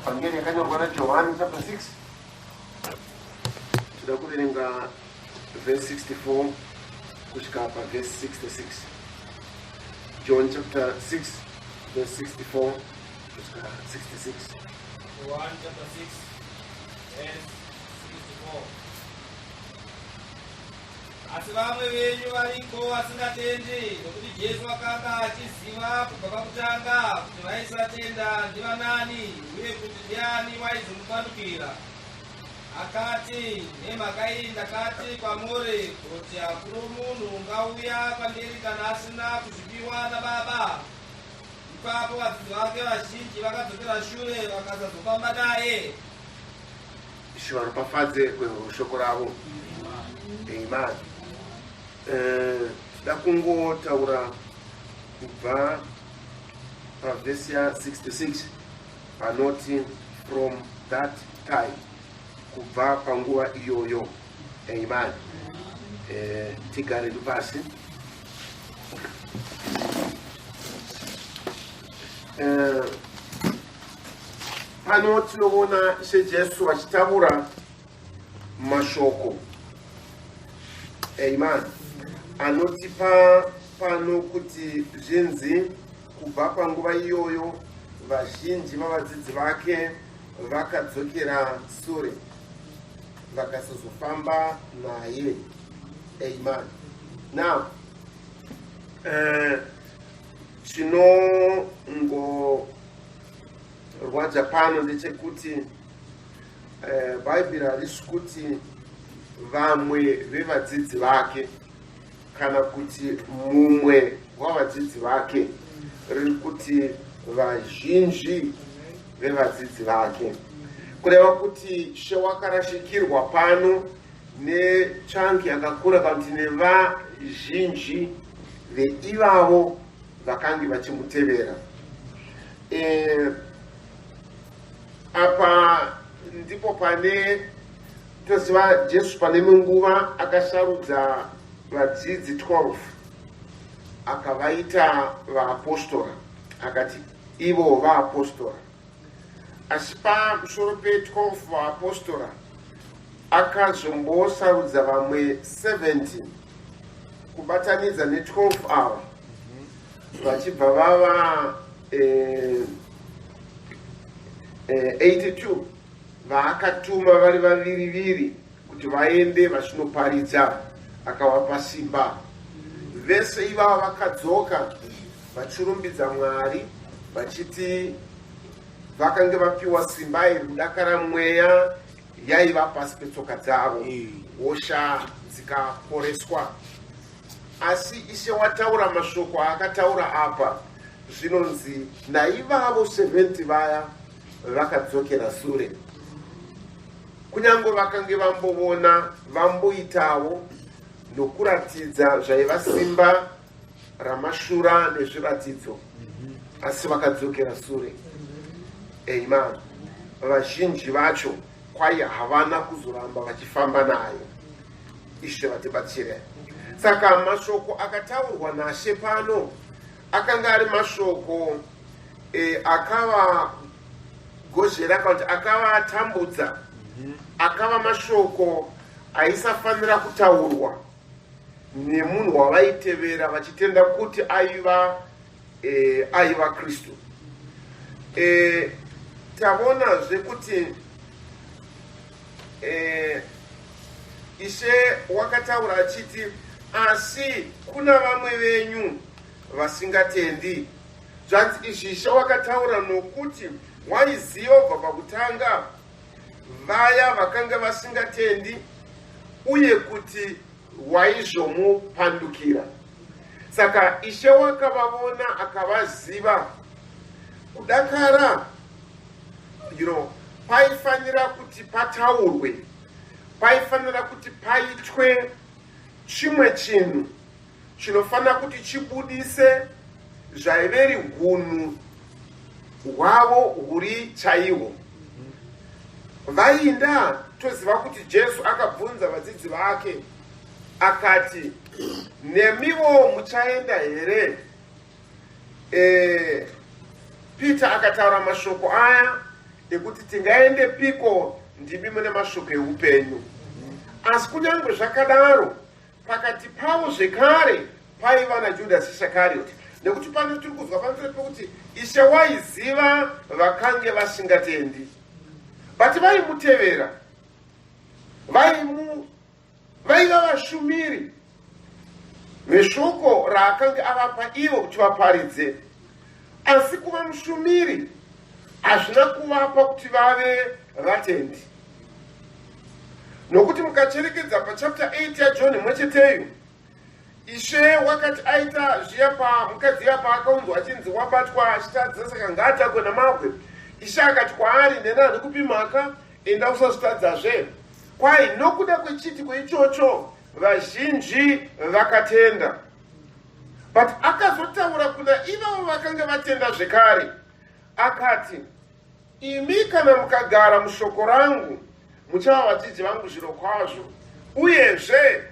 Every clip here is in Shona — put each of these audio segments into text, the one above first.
Vhangeri yakanyorwa naJohani chapter 6 tinoda kuverenga verse 64 kusvika paverse 66. John chapter 6 verse 64 kusvika 66. John chapter 6 verse 64. Asi vamwe venyu variko vasingatendi, nokuti Jesu akanga achiziva kubva pakutanga kuti vaisatenda ndivanani uye kuti ndiani waizomupandukira. Akati, Nemhaka iyi ndakati kwamuri kuti hakuno munhu ungauya kwandiri kana asina kuzvipiwa naBaba. Ipapo vadzidzi vake vazhinji vakadzokera shure vakasazofamba naye. Ishe varopafadze shoko ravo. Amen. Eh, tida kungotaura kubva pavhesi ya 66 panoti from that time kubva panguva iyoyo. Amen. Eh, tigare pasi. Eh, pano tinoona Ishe Jesu vachitaura mashoko amen anotipa pano kuti zvinzi kubva panguva iyoyo vazhinji vavadzidzi vake vakadzokera sure vakasazofamba naye amen now Chinongorwadza pano ndechekuti Bhaibheri harisi kuti vamwe vevadzidzi vake kana kuti mumwe wavadzidzi vake, riri kuti vazhinji vevadzidzi vake, kureva kuti She wakarashikirwa pano nechangi yakakura kana kuti nevazhinji veivavo vakange vachimutevera. E, apa ndipo pane toziva Jesu pane imwe nguva akasarudza vadzidzi 12 akavaita vaapostora, akati ivo vaapostora. Asi pamusoro pe12 vaapostora akazombosarudza vamwe 70 kubatanidza ne12 ava vachibva vava eh, eh, 82 vaakatuma vari vaviri viri kuti vaende vachinoparidza akavapa simba vese ivava vakadzoka vachirumbidza Mwari vachiti vakange vapiwa simba iri kudakara mweya yaiva pasi petsoka dzavo hosha dzikaporeswa. Asi Ishe wataura mashoko aakataura apa, zvinonzi naivavo 70 vaya vakadzokera sure. Kunyange vakange vambovona vamboitawo nokuratidza zvaiva simba ramashura nezviratidzo, asi vakadzokera sure. Amen. Vazhinji vacho kwai havana kuzoramba vachifamba nayo. Ishe vatibatsire. Saka mashoko akataurwa naShe pano akanga ari mashoko e, akavagozhera kana kuti akavatambudza, akava mashoko aisafanira kutaurwa nemunhu wavaitevera vachitenda kuti aiva e, aiva Kristu. E, tavonazve kuti e, Ishe wakataura achiti, asi kuna vamwe venyu vasingatendi. Zvanzi izvi Ishe wakataura nokuti waiziva kubva pakutanga vaya vakanga vasingatendi uye kuti waizomupandukira. Saka Ishe wakavavona akavaziva. Kudakara, you know, paifanira kuti pataurwe, paifanira kuti paitwe chimwe chinhu chinofanira kuti chibudise zvaiveri hunhu hwavo huri chaihwo. Vainda toziva kuti Jesu akabvunza vadzidzi vake akati, nemiwo muchaenda here? E, Peter akataura mashoko aya. ekuti tingaende piko ndimi mune mashoko eupenyu. Asi kunyange zvakadaro, pakati pavo zvekare paiva naJudasi Isakarioti, nekuti pano tiri kunzwa pamusoro pekuti Ishe waiziva vakange vasingatendi, but vaimutevera, vaimu vaiva vashumiri veshoko raakange avapa ivo kuti vaparidze. Asi kuva mushumiri hazvina kuvapa kuti vave vatendi, nokuti mukacherekedza pachapter 8 yaJohn mwecheteyo, Ishe wakati aita zviya pamukadzi iya paakaunzwa achinzi wabatwa achitadza, saka ngaatakwe namabwe. Ishe akati kwaari, neni handikupi mhaka, enda usazvitadzazve. Kwai nokuda kwechiitiko ichocho vazhinji vakatenda. But akazotaura kuna ivavo vakanga vatenda zvekare, akati, Imi kana mukagara mushoko rangu, muchava vadzidzi vangu zvirokwazvo, uyezve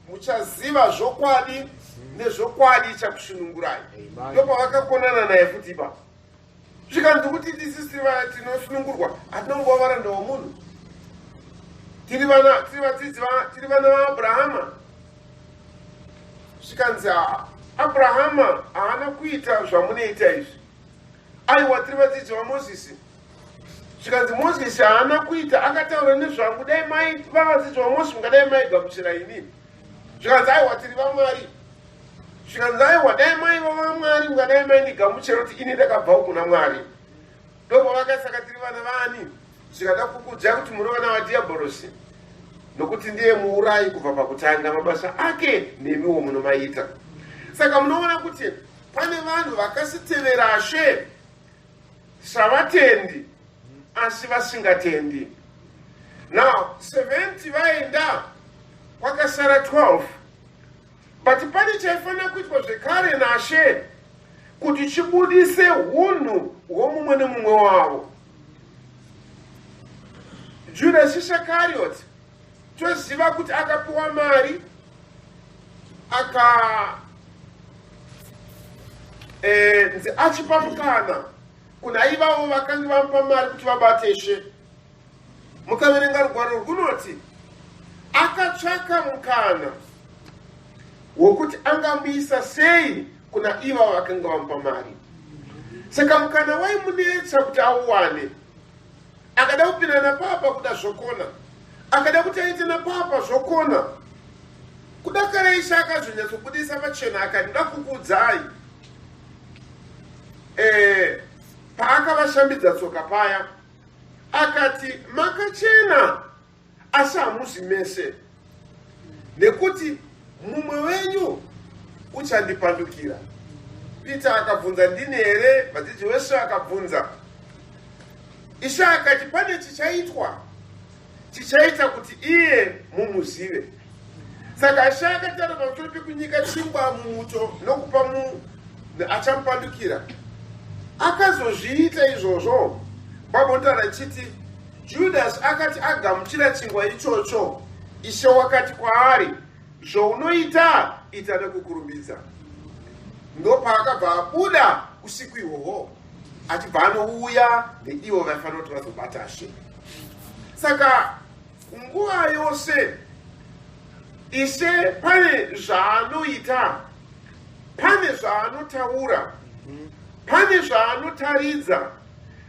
muchaziva zvokwadi, nezvokwadi ichakusunungurai. Ndopavakakonana naye futi ipapo. Zvikanzi kuti tisisi tinosunungurwa, hatina kumbova varanda vomunhu. Tiri vana, tiri vadzidzi, tiri vana vaAbrahama. Zvikanzi Abrahama haana kuita zvamunoita izvi. Aiwa, tiri vadzidzi vaMozisi. Zvikanzi Mozisi haana kuita, akataura nezvangu, dai mai vavadzidzi vaMozisi mungadai maigamuchira ini. Zvikanzi aiwa, tiri vaMwari. Zvikanzi aiwa, dai mai vavaMwari mungadai maindigamuchira kuti ini ndakabvawo kuna Mwari. Ndopavakasaka tiri vana vaani? Zvikada kukudzai kuti muri vana vadhiyabhorosi, nokuti ndiye muurayi kubva pakutanga, mabasa ake nemiwo munomaita. Saka munoona kuti pane vanhu vakasiteverashe savatendi asi vasingatendi. Now 70 vaenda, kwakasara 12, but pane chaifanira kuitwa zvekare naShe kuti chibudise hunhu hwomumwe nemumwe wavo. Judas Iscariot toziva kuti akapiwa mari aka nzi achipa mukana kuna ivavo vakange vamupa mari kuti vabate Ishe. Mukaverenga rugwaro rwunoti akatsvaka mukana wokuti angamuisa sei kuna ivavo vakanga vamupa mari. Saka mukana waimunetsa kuti auwane. Akada kupinda napapa kuda zvokona, akada kuti aite napapa zvokona. Kudakara Ishe akazonyatsobudisa pachena akati, ndakukudzai. Paakavashambidza tsoka paya, akati, makachena asi hamuzi mese, nekuti mumwe wenyu uchandipandukira. Peter akabvunza, ndini here? Vadzidzi vese vakabvunza. Ishe akati, pane chichaitwa chichaita kuti iye mumuzive. Saka Ishe akataura pamusoro pekunyika chingwa mumuto nokupa achamupandukira. Akazozviita izvozvo. Bhaibheri richiti Judas akati agamuchira chingwa ichocho, Ishe wakati kwaari, zvaunoita ita nekukurumidza. Ndopaakabva abuda usiku ihwohwo achibva anouya neivo vaifanira kuti vazobata She. Saka nguva yose Ishe pane zvaanoita, pane zvaanotaura, pane zvaanotaridza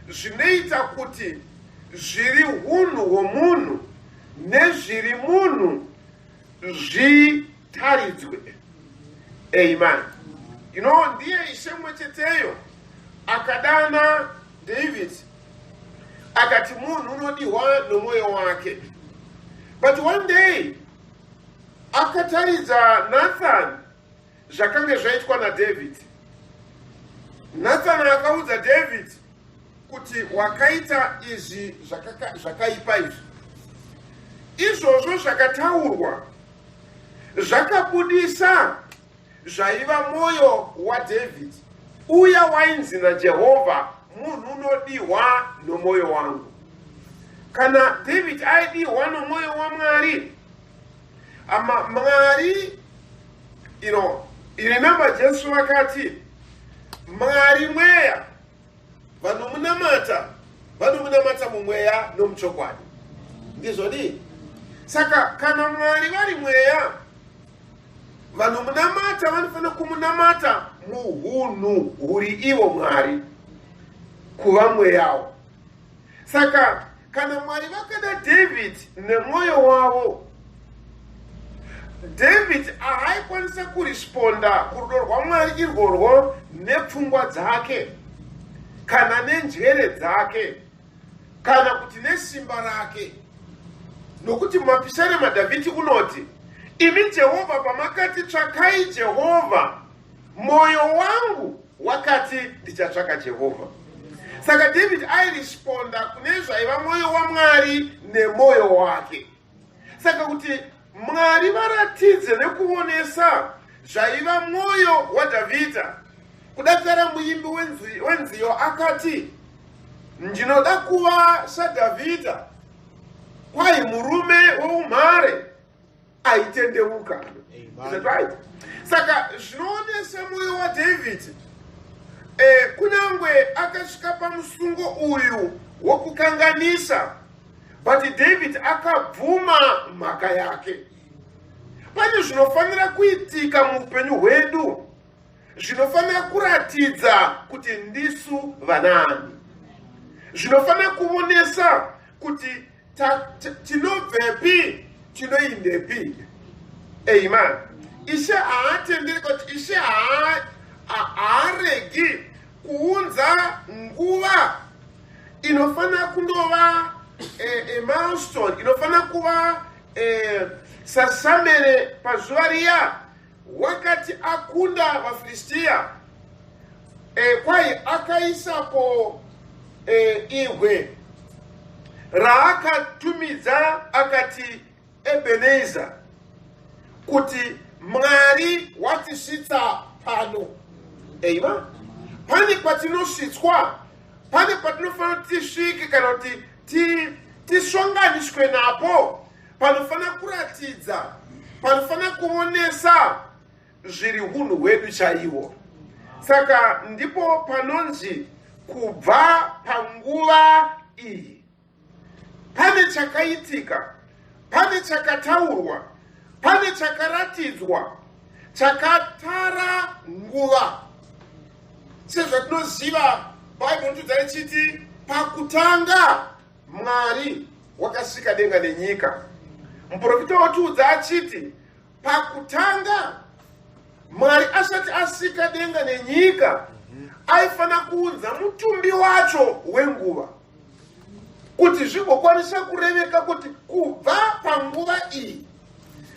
zvinoita kuti zviri hunhu hwomunhu nezviri munhu zvitaridzwe. Amen. You know, ndiye Ishe mumwe cheteyo akadana David akati munhu unodiwa nomwoyo wake. But one day akataridza Nathan zvakange zvaitwa naDavid. Nathan akaudza David kuti wakaita izvi zvakaipa izvi. Izvozvo zvakataurwa zvakabudisa zvaiva mwoyo waDavid, uya wainzi naJehovha munhu unodiwa nomwoyo wangu. Kana David aidiwa nomwoyo waMwari, ama Mwari, you know, you remember Jesu vakati Mwari mweya, vanomunamata Vanomunamata mumweya nomuchokwadi. Ndizvodii? Saka kana Mwari vari mweya, vanomunamata vanofanira kumunamata muhunhu huri ivo Mwari kuva mweyawo. Saka kana Mwari vakada David nemwoyo wavo, David haaikwanisa kuresponda kurudo rwaMwari irworwo nepfungwa dzake kana nenjere dzake kana kuti nesimba rake, nokuti mumapisarema Dhavhidhi unoti, Imi Jehovha, pamakati tsvakai Jehovha, mwoyo wangu wakati ndichatsvaka Jehovha. Saka David airesponda kune zvaiva mwoyo waMwari nemwoyo wake. Saka kuti Mwari varatidze nekuonesa zvaiva mwoyo waDhavhidha, kudakara muimbi wenziyo akati, Ndinoda kuva saDhavhidha, kwai murume weumhare aitendeuka. Is that right? Saka zvinoonesa mwoyo waDhavhidhi, kunyange akasvika pamusungo uyu wokukanganisa, but David akabvuma mhaka yake. Pane zvinofanira kuitika muupenyu hwedu zvinofanira kuratidza kuti ndisu vanaani, zvinofanira kuvonesa kuti tinobvepi, tinoindepi. Amen. Ishe haatenderi kuti Ishe haaregi kuunza nguva inofanira kundova milestone, inofanira kuva saSamere pazuva riya wakati akunda vaFilistia, kwai akaisapo ibwe raakatumidza akati Ebeneza, kuti Mwari watisvitsa pano. Eiva, pane patinosvitswa, pane patinofanira kuti tisvike kana kuti tisonganiswe napo, panofanira kuratidza, panofanira kuonesa zviri hunhu hwedu chaiwo. Saka ndipo panonzi kubva panguva iyi pane chakaitika, pane chakataurwa, pane chakaratidzwa chakatara nguva. Sezvatinoziva, Bhaibheri rinotiudza richiti pakutanga Mwari wakasika denga nenyika. Muprofita wotiudza achiti pakutanga Mwari asati asika denga nenyika aifanira kuunza mutumbi wacho wenguva kuti zvigokwanisa kureveka kuti kubva panguva iyi.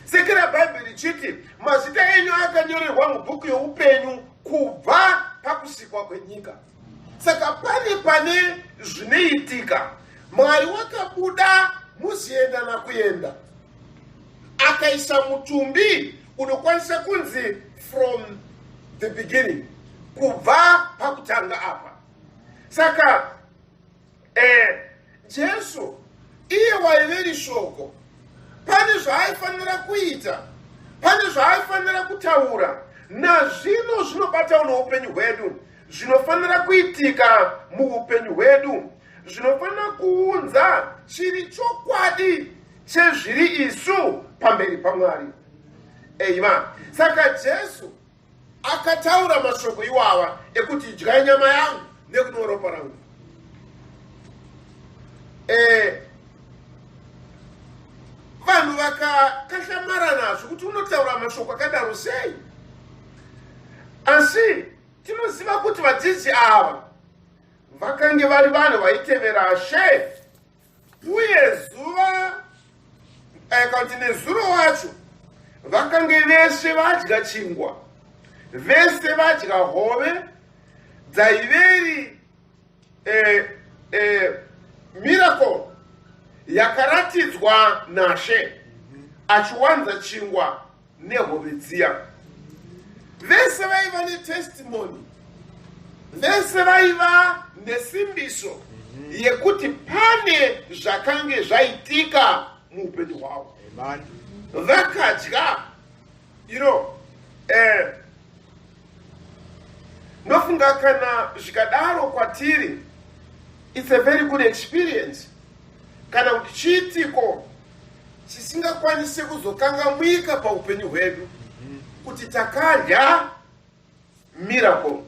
Sekera Bhaibheri richiti mazita enyu akanyorerwa mubhuku youpenyu kubva pakusikwa kwenyika. Saka pane zvinoitika. Mwari wakabuda muzienda nakuenda akaisa mutumbi unokwanisa kunzi from the beginning, kubva pakutanga apa. Saka Jesu iye waiveri shoko, pane zvaaifanira kuita, pane zvaaifanira kutaura, nazvino zvinobatawo noupenyu hwedu, zvinofanira kuitika muupenyu hwedu, zvinofanira kuunza chiri chokwadi chezviri isu pamberi paMwari. Amen. Saka Jesu akataura mashoko iwawa ekuti idyai nyama yangu nekunwa ropa rangu. Vanhu vakakahlamara nazvo kuti unotaura mashoko akadaro sei, asi tinoziva kuti vadzidzi ava vakange vari vanhu vaitevera She, uye zuva kana kuti nezuro wacho vakange vese vadya chingwa, vese vadya hove dzaiveri miracle yakaratidzwa naShe achiwanza chingwa nehove dziya. Vese vaiva netestimony, vese vaiva nesimbiso yekuti pane zvakange zvaitika muupenyu hwavo. Vakadya, ndofunga kana zvikadaro kwatiri It's a very good experience kana kuti chiitiko chisingakwanise kuzokangamwika paupenyu hwedu kuti takadya miracle.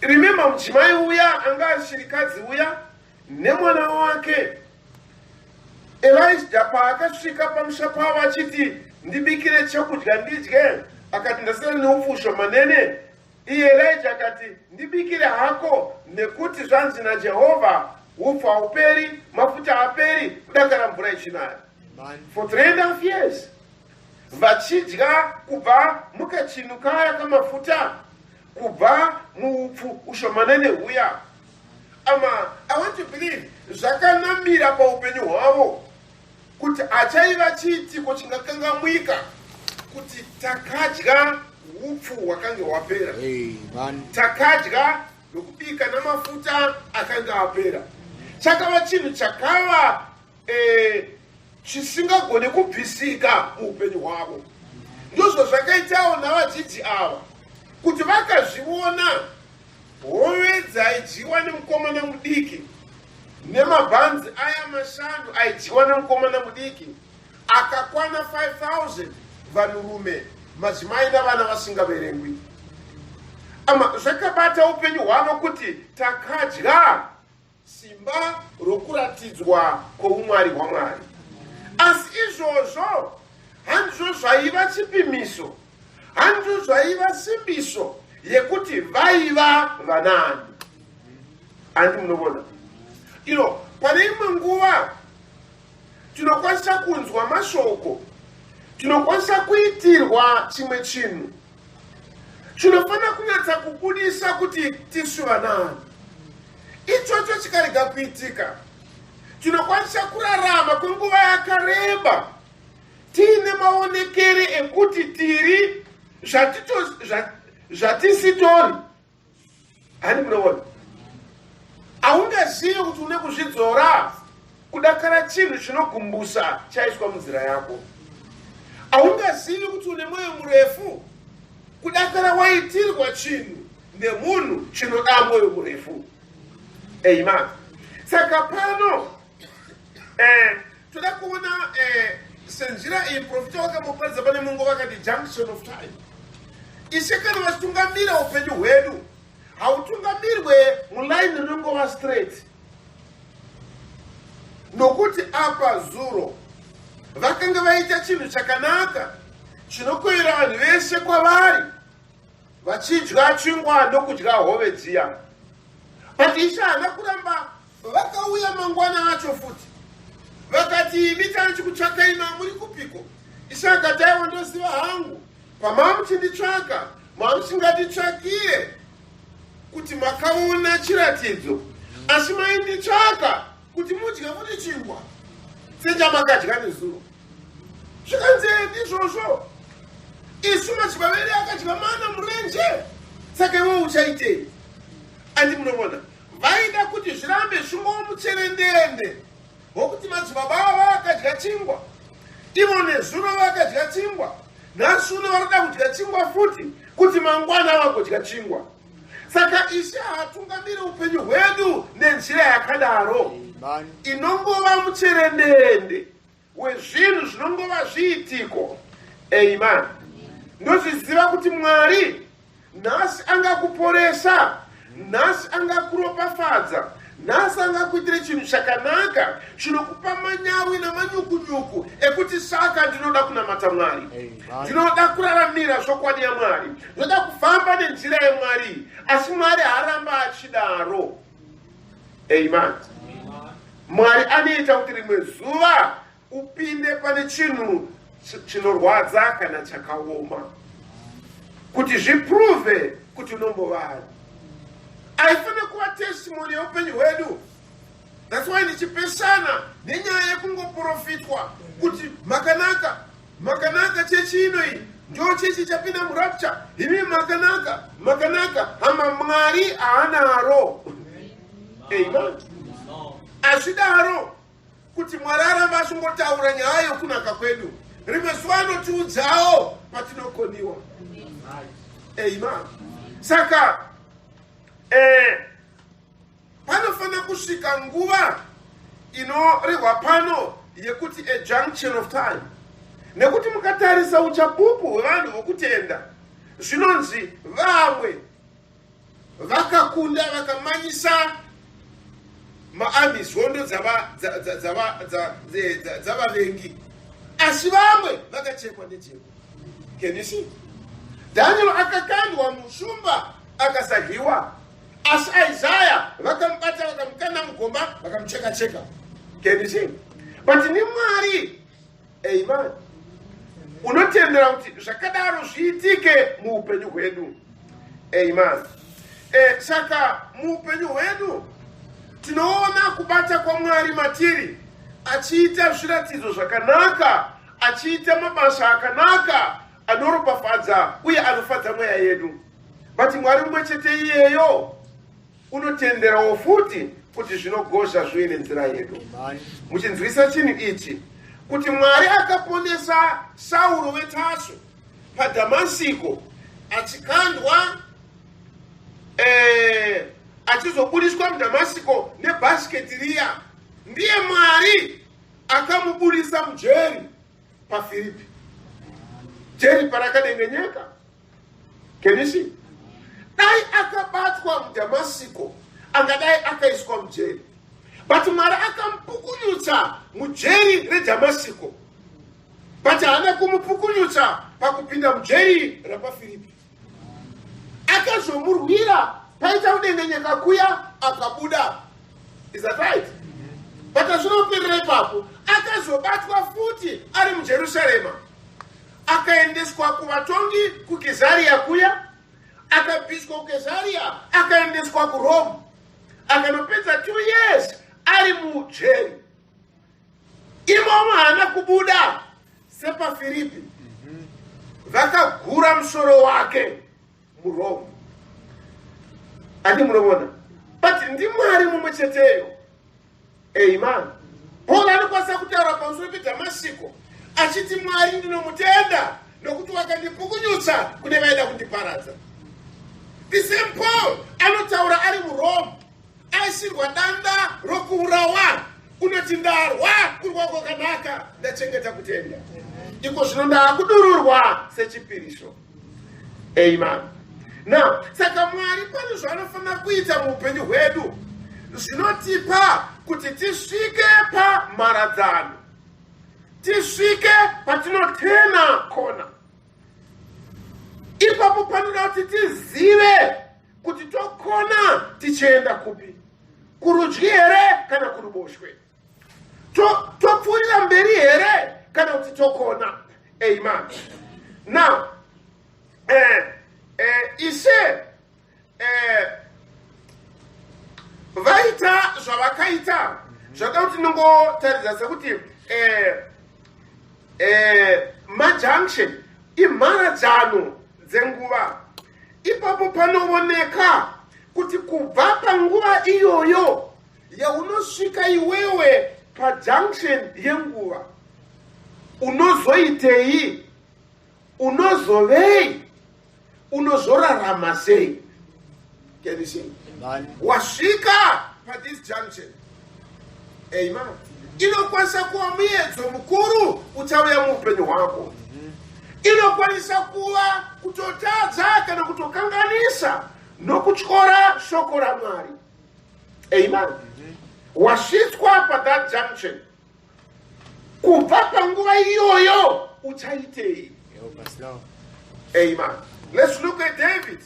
Remember mudzimai uya anga ari shirikadzi uya nemwana wake Elijah paakasvika pamusha pavo achiti ndibikire chekudya ndidye, akati ndasara neupfu ushomanene. Iye Elijah akati ndibikire hako nekuti zvanzi naJehovha, upfu hauperi, mafuta haaperi, kudakara mvura ichinaya. For 3.5 years vachidya kubva mukachinu kaya kamafuta, kubva muupfu ushomanene huya. Ama I want to believe zvakanamira paupenyu hwavo kuti achaiva chiitiko chingakangamwika kuti takadya upfu hwakange hwapera, takadya nokubika namafuta akanga apera. Chakava chinhu chakava eh, chisingagone kubvisika muupenyu hwavo. Ndozvo zvakaitawo navadzidzi ava kuti vakazviona hove dzaidyiwa nemukomana mudiki nemabhanzi aya mashanu aidyiwa nemukomana mudiki akakwana 5000 vanhurume, madzimai navana vasingaverengwi. Ama zvakabata upenyu hwavo kuti takadya simba rokuratidzwa kwoumwari hwaMwari. Asi izvozvo handizvo zvaiva chipimiso, handizvo zvaiva simbiso yekuti vaiva vanaani. Handi munovona ino, pane imwe nguva tinokwanisa kunzwa mashoko, tinokwanisa kuitirwa chimwe chinhu chinofanira kunyatsa kubudisa kuti tisu vanaani. Ichocho chikarega kuitika, tinokwanisa kurarama kwenguva yakareba tiine maonekere ekuti tiri zvatisitori. Hani munoona, haungazivi kuti une kuzvidzora kudakara chinhu chinogumbusa chaiswa munzira yako. Haungazivi kuti une mwoyo murefu kudakara waitirwa chinhu nemunhu chinoda mwoyo murefu. Amen. Saka pano toda kuona senzira iyi profita wakamboparidza pane munguva akati junction of time. Ishe kana vachitungamira upenyu hwedu, hautungamirwe mulaini rinongova straight, nokuti apa zuro vakanga vaita chinhu chakanaka chinokoyera vanhu vese kwavari, vachidya chingwa nokudya hove dziya. But Ishe haana kuramba. Vakauya mangwana acho futi vakati, imi tanichikutsvakai, mamuri kupiko? Ishe akati, aiwa, ndoziva hangu pamamuchinditsvaka, mamuchingatitsvakire kuti makaona chiratidzo, asi mainditsvaka kuti mudye futi chingwa sechamakadya nezuro. Zvikanzi ndizvozvo, isu madzibaba edu akadya mana murenje, saka iwe uchaitei? Andi munoona, vaida kuti zvirambe zvingova mucherendende wokuti madzibaba avo vakadya chingwa, ivo nezuro vakadya chingwa, nhasi uno varikuda kudya chingwa futi, kuti mangwana vagodya chingwa. Saka Ishe haatungamiri upenyu hwedu nenzira yakadaro inongova mucherendende wezvinhu zvinongova zviitiko. Amen. Ndozviziva kuti Mwari nhasi angakuporesa, nhasi angakuropafadza, nhasi angakuitire chinhu chakanaka chinokupa manyawi namanyukunyuku ekuti saka ndinoda kunamata Mwari, ndinoda kuraramira zvokwadi yaMwari, ndinoda kufamba nenzira yeMwari. Asi Mwari haaramba achidaro. Amen. Mwari anoita kuti rimwe zuva upinde pane chinhu chinorwadza kana chakaoma kuti zviprove kuti unombovani. Aifanira kuva testimony yeupenyu hwedu. That's why ndichipesana nenyaya yekungoprofitwa kuti makanaka, makanaka, chechi ino iyi ndo chechi chapinda murapture, imi makanaka, makanaka. Hama, Mwari haanaro. Amen. Azvidaro kuti Mwari aramba achingotaura nyaya yokunaka kwedu. Rimwe zuva anotiudzawo patinokoniwa. Amen. Saka Panofanira kusvika nguva inorehwa pano yekuti a junction of time, nekuti mukatarisa uchapupu hwevanhu vokutenda, zvinonzi vamwe vakakunda, vakamanyisa maarmies, hondo dzavavengi, asi vamwe vakachekwa nejeko. Can you see? Daniel akakandwa mushumba akasadyiwa, asi Isaya vakamubata, vakamukanda mugomba, vakamucheka cheka. Can you see? But neMwari, amen, unotendera kuti zvakadaro zviitike muupenyu hwedu. Amen. Saka muupenyu hwedu tinoona kubata kwaMwari matiri, achiita zviratidzo zvakanaka, achiita mabasa akanaka anoropafadza uye anofadza mweya yedu. But Mwari mumwe chete iyeyo unotenderawo futi kuti zvinogozha zvive nenzira yedu. Muchinzwisa chinhu ichi, kuti Mwari akaponesa Sauro weTaso paDhamasiko achikandwa, achizobudiswa muDhamasiko nebhasiketi riya, ndiye Mwari akamubudisa mujeri paFiripi, jeri parakadengenyeka. Can you see? Dai akabatwa muDhamasiko, angadai akaiswa mujeri, but Mwari akamupukunyutsa mujeri reDhamasiko, but haana kumupukunyutsa pakupinda mujeri rapaFiripi. Akazomurwira paita kudengenyeka kuya, akabuda. Is that right? But azvinoperera ipapo. Akazobatwa futi ari muJerusarema, akaendeswa kuvatongi kuKezaria kuya, akabviswa kuKezaria, akaendeswa kuRome, akanopedza 2 years ari mujeri imomo. Haana kubuda sepaFiripi. Vakagura musoro wake muRome. Andi munoona? But ndiMwari mumwe cheteyo. Amen. Paul anokwanisa kutaura pamusoro peDhamasiko achiti, "Mwari ndinomutenda nokuti wakandipukunyutsa kune vaida kundiparadza." The same Paul anotaura ari muRome, aisirwa danda rokuurawa, unoti, "Ndarwa kurwa kwakanaka, ndachengeta kutenda. Iko zvino ndaakudururwa sechipiriso." Amen. Now, saka Mwari pane zvaanofanira kuita muupenyu hwedu zvinotipa kuti tisvike pamharadzano, tisvike patinotena kona. Ipapo panoda kuti tizive kuti tokona tichienda kupi, kurudyi here kana kuruboshwe, topfuurira mberi here kana kuti tokona. Amen. Now, Ishe vaita zvavakaita zvada kuti ndingotaridza sekuti majunction imharadzano dzenguva. Ipapo panooneka kuti kubva panguva iyoyo yaunosvika iwewe pajunction yenguva, unozoitei, unozovei, unozorarama sei? Can you see? Wasvika pathis junction, amen, inokwanisa kuva muedzo mukuru uchauya muupenyu hwako. Inokwanisa kuva kutotadza kana kutokanganisa nokutyora shoko raMwari. Amen. Wasvitswa pathat junction, kubva panguva iyoyo uchaitei? Help us, Lord. Amen. Let's look at David.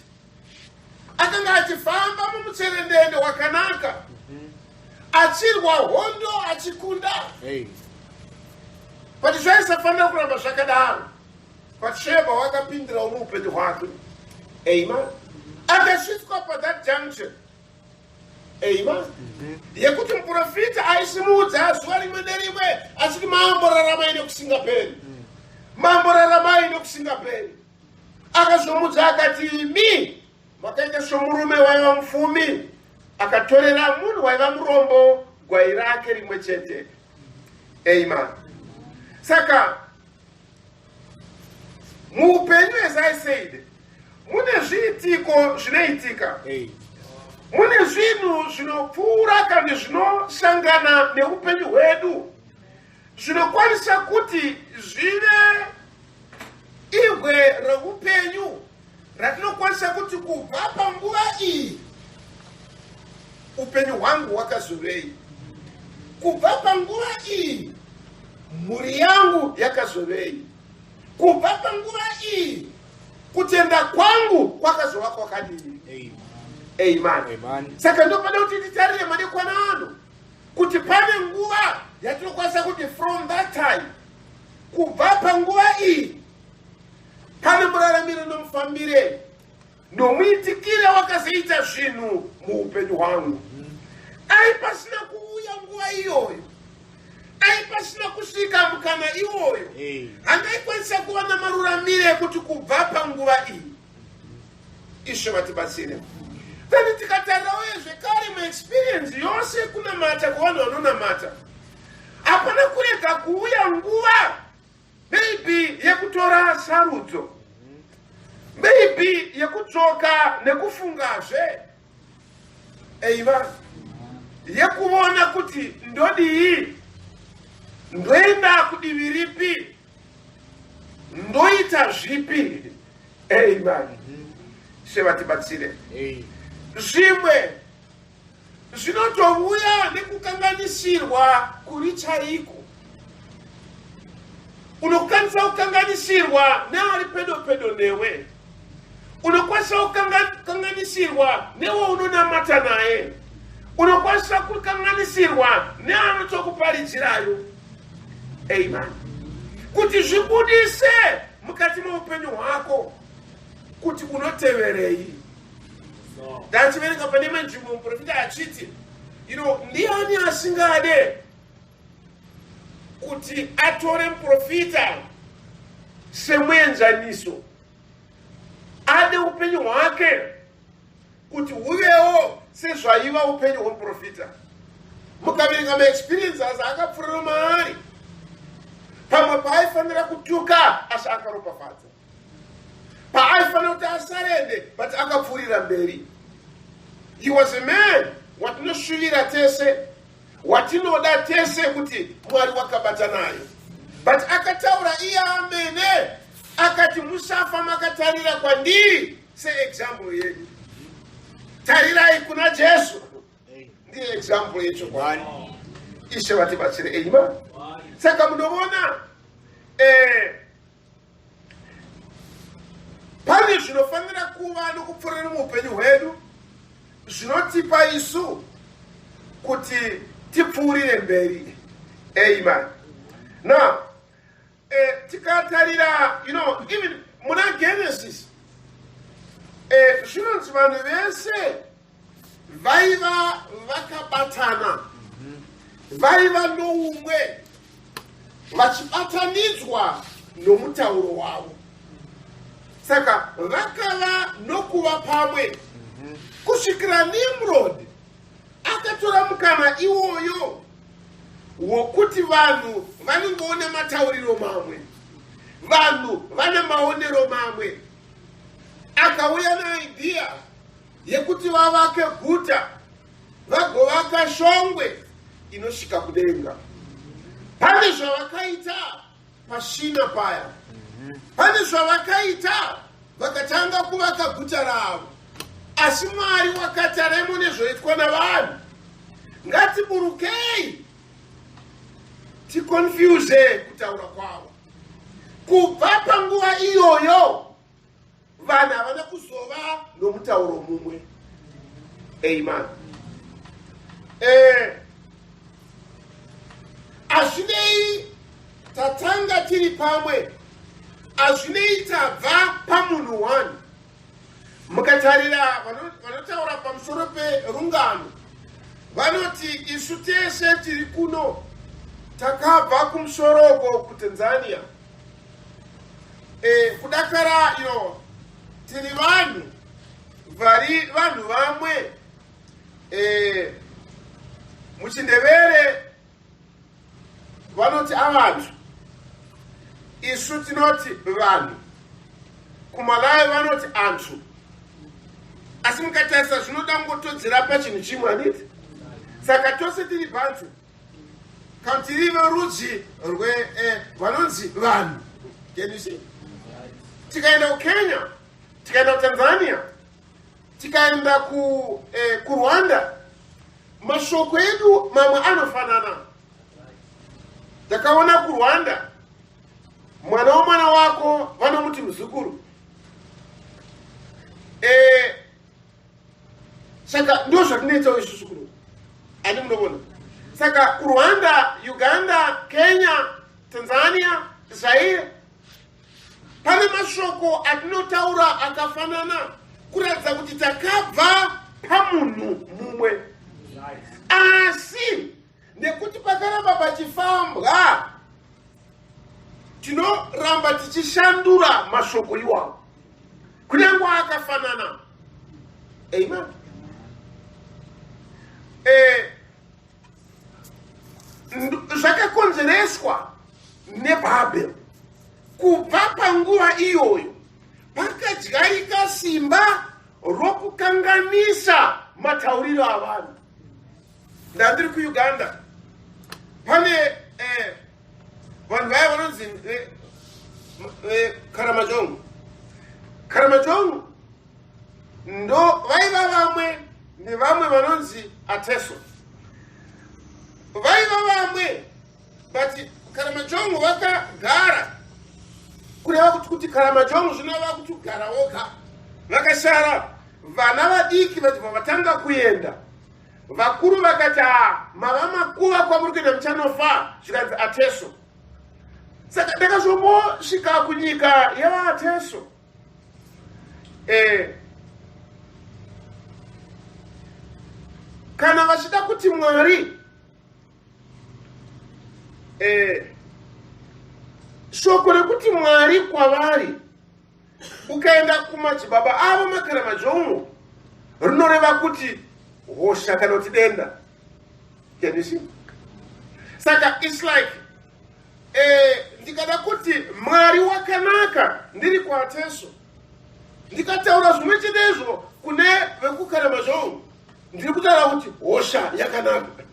Akanga achifamba mumutserendende wakanaka, achirwa hondo, achikunda. Hey. But zvaisafanira kuramba zvakadaro. Batsheba wakapindirawo muupenyu hwake. Amen. Akasvitswa pathat junction, amen, yekuti muprofita aisimudza zuva rimwe nerimwe achiti, "Mambo, raramai nekusingaperi. Mambo, raramai nekusingaperi." Akazomudza akati, "Imi makaita somurume waiva mupfumi akatorera munhu waiva murombo gwai rake rimwe chete." Amen. Saka muupenyu, as I said, mune zviitiko zvinoitika. Hey. Mune zvinhu zvinopfuura kana zvinosangana neupenyu hwedu zvinokwanisa kuti zvive ibwe reupenyu ratinokwanisa kuti kubva panguva iyi upenyu hwangu hwakazovei, kubva panguva iyi mhuri yangu yakazovei, kubva panguva iyi kutenda kwangu kwakazova kwakadini. Amen. Saka ndopada kuti titarire madekwana ano kuti pane nguva yatinokwanisa kuti from that time, kubva panguva iyi, pane muraramiro nomufambire nomuitikire wakazoita zvinhu muupenyu hwangu. Ai pasina kuuya nguva iyoyo, ai pasina kusvika mukana iwoyo, handaikwanisa kuva namaruramire ekuti kubva panguva iyi. Ishe vatibatsire. Then tikatarira uye zvekare muexperience yose kunamata kuvanhu vanonamata, hapana kurega kuuya nguva maybe yekutora sarudzo, maybe yekudzoka nekufungazve, eiva yekuona kuti ndodii, ndoenda kudivi ripi, ndoita zvipi. Amen. Sevatibatsire. Zvimwe zvinotouya nekukanganisirwa kuri chaiko. Unokwanisa kukanganisirwa neari pedo pedo newe, unokwanisa kukanganisirwa newaunonamata naye, unokwanisa kukanganisirwa neanotokuparidzirayo. Amen. Kuti zvibudise mukati meupenyu hwako kuti unoteverei. Ndachiverenga pane imwe nzvimbo muprofita achiti, ndiani asingade kuti atore muprofita semuenzaniso, ade upenyu hwake kuti huvewo sezvaiva upenyu hwemuprofita? Mukaverenga maexperiences akapfuurira maari, pamwe paaifanira kutuka asi akaropafadza, paaifanira kuti asarende but akapfuurira mberi. He was a man watinoshuvira tese, watinoda tese kuti Mwari wakabata naye, but akataura iye amene akati, "Musafa makatarira kwandiri seexample yedu, tarirai kuna Jesu, ndiye example yechokwadi." Ishe vatibatsire. Amen. Saka munoona pane zvinofanira kuva nokupfuurira muupenyu hwedu zvinotipa isu kuti tipfuurire mberi. Amen. Now tikatarira even muna Genesis, zvinonzi vanhu vese vaiva vakabatana, vaiva noumwe, vachibatanidzwa nomutauro wavo. Saka vakava nokuva pamwe kusvikira Nimrod akatora mukana iwoyo wokuti vanhu vanongoona matauriro mamwe, vanhu vane maonero mamwe. Akauya neidea yekuti vavake guta, vagovaka shongwe inosvika kudenga. Pane zvavakaita pashina paya, pane zvavakaita, vakatanga kuvaka guta ravo. Asi Mwari wakati, "Aremo nezvoitwa navanhu, ngatiburukei ticonfuse kutaura kwavo." Kubva panguva iyoyo vanhu havana kuzova nomutauro mumwe. Amen. Hazvinei tatanga tiri pamwe, hazvinei tabva pamunhu one. Mukatarira vanotaura pamusoro perungano vanoti isu tese tiri kuno takabva kumusoroko kuTanzania. Kudakara tiri vanhu vari vanhu vamwe. MuchiNdevere vanoti avantu, isu tinoti vanhu. KuMalawi vanoti anthu. Asi mukatarisa zvinoda kungotodzera pachinhu chimwe, handiti? Saka tose tiri Bantu, kana tiri verudzi rwe vanonzi vanhu. Can you see? Tikaenda kuKenya, tikaenda kuTanzania, tikaenda kuRwanda, mashoko edu mamwe anofanana. Ndakaona kuRwanda mwana womwana wako vanomuti muzukuru. Saka ndo zvatinoitawo isusu kuno, ani munovona. Saka kuRwanda, Uganda, Kenya, Tanzania, Zaire, pane mashoko atinotaura akafanana, kuratidza kuti takabva pamunhu mumwe. Asi nekuti pakaramba pachifambwa, tinoramba tichishandura mashoko iwawo kunyange akafanana. Amen. Zvakakonzereswa neBhabhel. Kubva panguva iyoyo pakadyarika simba rokukanganisa matauriro avanhu. Ndandiri kuUganda, pane vanhu vaya vanonzi Karamajong. Karamajong ndo vaiva vamwe nevamwe vanonzi Ateso, vaiva vamwe, but Karamajong vakagara, kureva kuti Karamajong zvinova kuti kugara woga. Vakashara vana vadiki vachibva vatanga kuenda. Vakuru vakati, "A, mava makuva, kwamuri kuenda muchanofa." Zvikanzi Ateso. Saka ndakazombosvika kunyika yevaAteso. Kana vachida kuti Mwari, shoko rekuti Mwari kwavari, ukaenda kumadzibaba avo maKaramajong, rinoreva kuti hosha kana kuti denda. Can you see? Saka it's like ndikada kuti Mwari wakanaka ndiri kuAteso, ndikataura zvimwe chetezvo kune vekuKaramajong, ndiri kutaura kuti hosha yakanaka.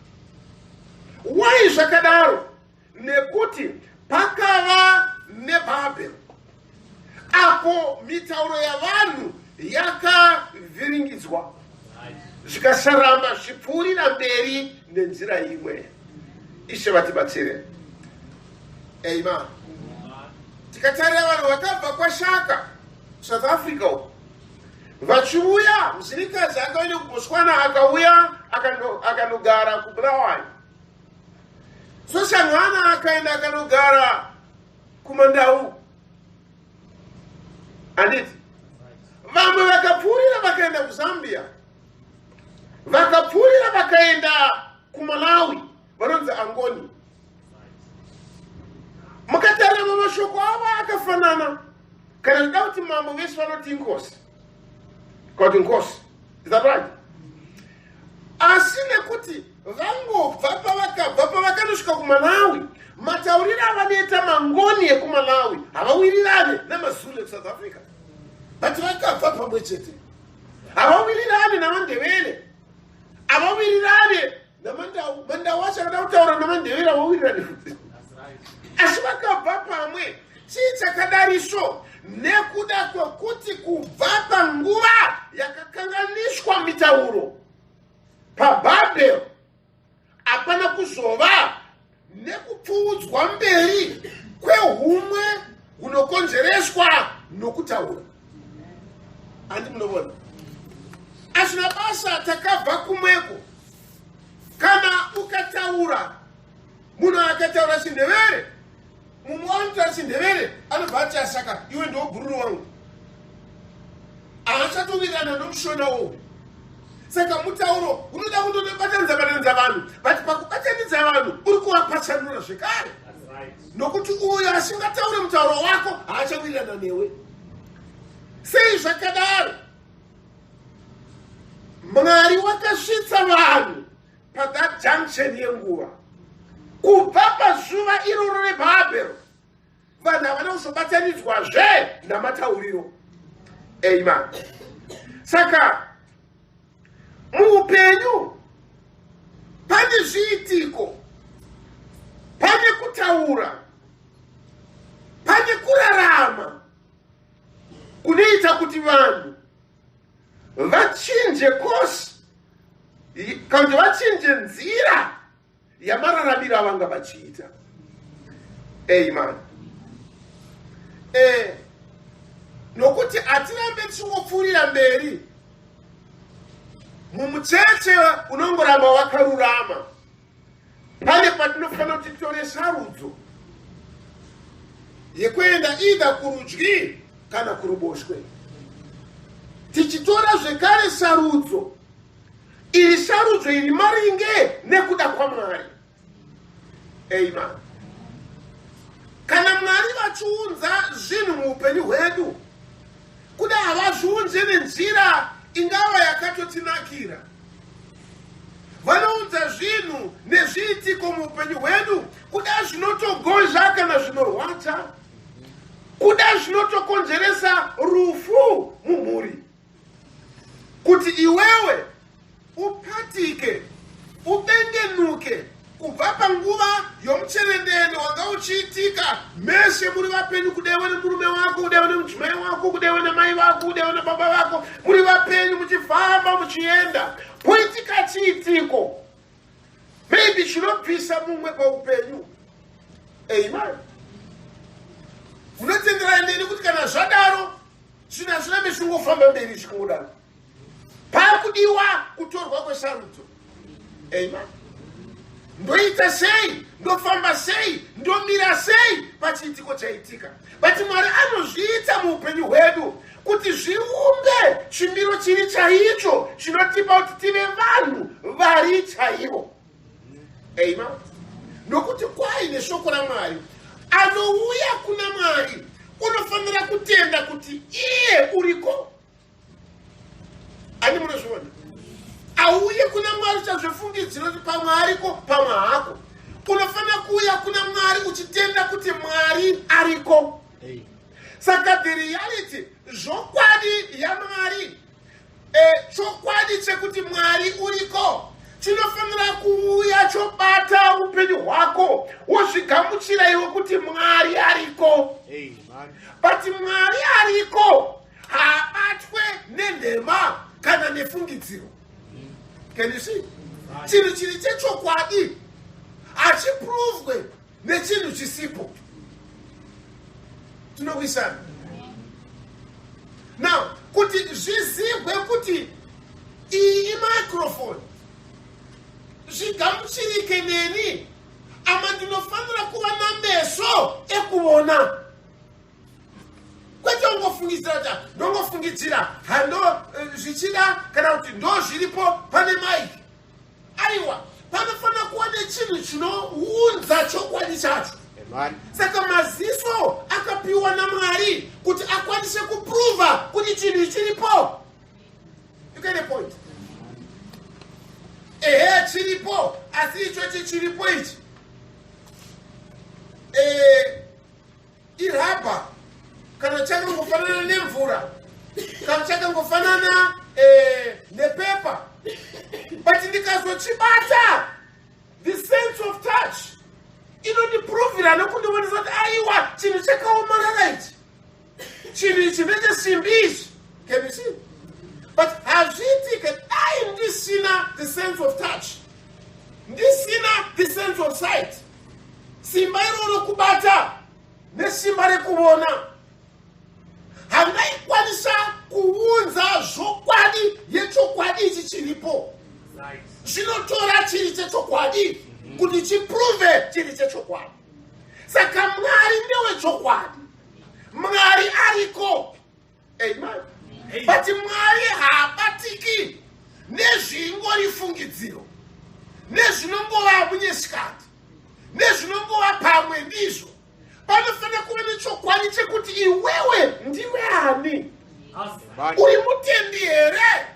Why zvakadaro? Nekuti pakava neBhabhel apo mitauro yavanhu yakavhiringidzwa, zvikasaramba zvipfuurira mberi nenzira imwe. Ishe vatibatsire. Amen. Tikatarira vanhu vakabva kwaShaka, South Africa uko, vachiuya, Mzilikazi akaenda kuBotswana, akauya akanogara kuBulawayo. Soshanghana akaenda akanogara kuMandau, handiti? Vamwe vakapfuurira vakaenda kuZambia, vakapfuurira vakaenda kuMalawi, vanonzi Angoni. Mukatarira mashoko avo akafanana. Kana ndida kuti mambo, vese vanoti inkosi, kuti nkosi. Is that right? Asi nekuti vangobva pavakabva, pavakanosvika kuMalawi, matauriro avanoita Mangoni ekuMalawi havawirirane namaZulu ekuSouth Africa, but vakabva pamwe chete. Havawirirane namaNdevele, havawirirane naMandau. Mandau acho akada kutaura namaNdevele, havawirirane futi, asi vakabva pamwe. Chii chakadariso? Nekuda kwekuti kubva panguva yakakanganiswa mitauro paBhabhel, hapana kuzova nekupfuudzwa mberi kwehumwe hunokonzereswa nokutaura. Handi munovona? Asina basa takabva kumweko. Kana ukataura, munhu akataura chiNdevere, mumwe anotaura chiNdevere anobva ati, "Asaka iwe ndo bhururu wangu." Haachatowirirana nomuShona wowo. Saka mutauro unoda kundobatanidza batanidza vanhu, but pakubatanidza vanhu uri kuvapatsanura zvekare, nokuti uyo asingataure mutauro wako haachawirirana newe. Sei zvakadaro? Mwari wakasvitsa vanhu pathat junction yenguva. Kubva pazuva iroro reBhabhero, vanhu havana kuzobatanidzwazve namatauriro. Amen. Saka Muupenyu pane zviitiko, pane kutaura, pane kurarama kunoita kuti vanhu vachinje kosi kana kuti vachinje nzira yamararamiro avanga vachiita. Amen. E, nokuti hatirambe tichingopfuurira mberi mumucheche unongoramba wakarurama. Pane patinofanira kuti titore sarudzo yekuenda either kurudyi kana kuruboshwe, tichitora zvekare sarudzo iri sarudzo iri maringe nekuda kwaMwari. Amen. Kana Mwari vachiunza zvinhu muupenyu hwedu, kuda havazviunze nenzira ingava yakatotinakira. Vanounza zvinhu nezviitiko muupenyu hwedu, kuda zvinotogozha kana zvinorwadza, kuda zvinotokonzeresa rufu mumhuri, kuti iwewe upatike, ubengenuke kubva panguva yomucherendende wanga uchiitika mese muri vapenyu, kudewe nemurume wako, kudewe nemudzimai wako, kudewe namai vako, kudewe nababa vako, muri vapenyu muchifamba muchienda, poitika chiitiko maybe chinobvisa mumwe paupenyu. Amen. Munotenderana neni kuti kana zvadaro zvinhu hazvirambe zvichingofamba mberi zvichingodaro? Pakudiwa kutorwa kwesarudzo. Amen. Ndoita sei? Ndofamba sei? Ndomira sei pachiitiko chaitika? But Mwari anozviita muupenyu hwedu kuti zviumbe chimiro chiri chaicho chinotipa kuti tive vanhu vari chaivo. Amen. Nokuti kwai neshoko raMwari, anouya kuna Mwari unofanira kutenda kuti iye uriko. Ani munozviona? Auye kuna Mwari uchazvifungidzira kuti pamwe ariko, pamwe haako. Unofanira kuuya kuna Mwari uchitenda kuti Mwari ariko. Saka the reality, zvokwadi yaMwari, chokwadi chekuti Mwari uriko chinofanira kuuya chobata upenyu hwako, wozvigamuchira iwe kuti Mwari ariko. But Mwari ariko haabatwe nenhema kana nefungidziro. Can you see? Chinhu chiri chechokwadi hachipruvwe nechinhu chisipo. Tinokuisana now kuti zvizivwe kuti iyi imicrophone, zvigamuchirike neni ama ndinofanira kuva nameso ekuona, kwete ungofungidzira kuti ndongofungidzira hando zvichida kana kuti ndo zviripo pane mike. Aiwa, panofanira kuva nechinhu chinounza chokwadi chacho. Saka maziso akapiwa naMwari kuti akwanise kuprova kuti chinhu chiripo. You get the point? Ehe, chiripo, asi ichochi chiripo ichi irabha kana chakangofanana nemvura kana chakangofanana nepepa, but ndikazochibata, the sense of touch inondiprovira nokundionesa kuti aiwa, chinhu chakaomarara ichi, chinhu ichi ndechesimbi ichi. Can you see? But hazviitike dai ndisina the sense of touch, ndisina the sense of sight. Simba iroro kubata nesimba rekuona handaikwanisa kuunza zvokwadi yechokwadi ichi chiripo. Zvinotora chiri chechokwadi kuti chiprove chiri chechokwadi. Saka Mwari ndewechokwadi, Mwari ariko. Amen. But Mwari haabatiki nezvingori fungidziro, nezvinongova munyesikati, nezvinongova pamwe ndizvo. Panofanira kuva nechokwadi chekuti iwewe ndiwe ani, uri mutendi here,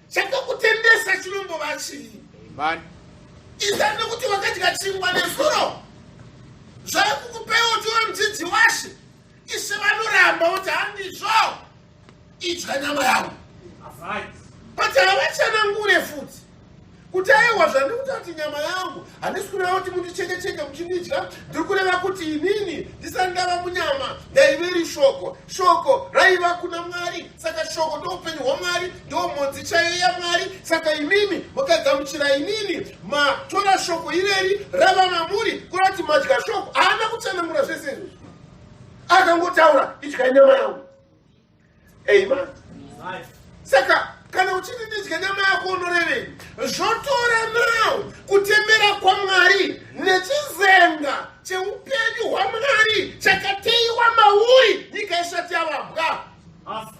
chakakutendesa chinombova chii. Izani nekuti wakadya chingwa nezuro zvaikukupewo kuti uve mudzidzi waShe. Ishe vanoramba kuti handizvo, idya nyama yangu. But havachanangure futi kuti aiwa, zvandiri kutaura kuti nyama yangu, handisi kureva kuti mundichekecheke muchindidya. Ndiri kureva kuti inini ndisati ndava munyama ndaiveri shoko, shoko raiva kuna Mwari. Saka shoko ndo upenyu hwaMwari, ndo mhodzi chaiyo yaMwari. Saka imimi mukagamuchira inini, matora shoko ireri rava mamuri, kureva kuti madya shoko. Haana kutsanangura zvese izvozvo, akangotaura, "Idyai nyama yangu." Amen. Saka kana uchiti ndidye nyama yako, unorevei? Zvotora now kutemera kwaMwari nechizenga cheupenyu hwaMwari chakateiwa mauri nyika isati yavambwa,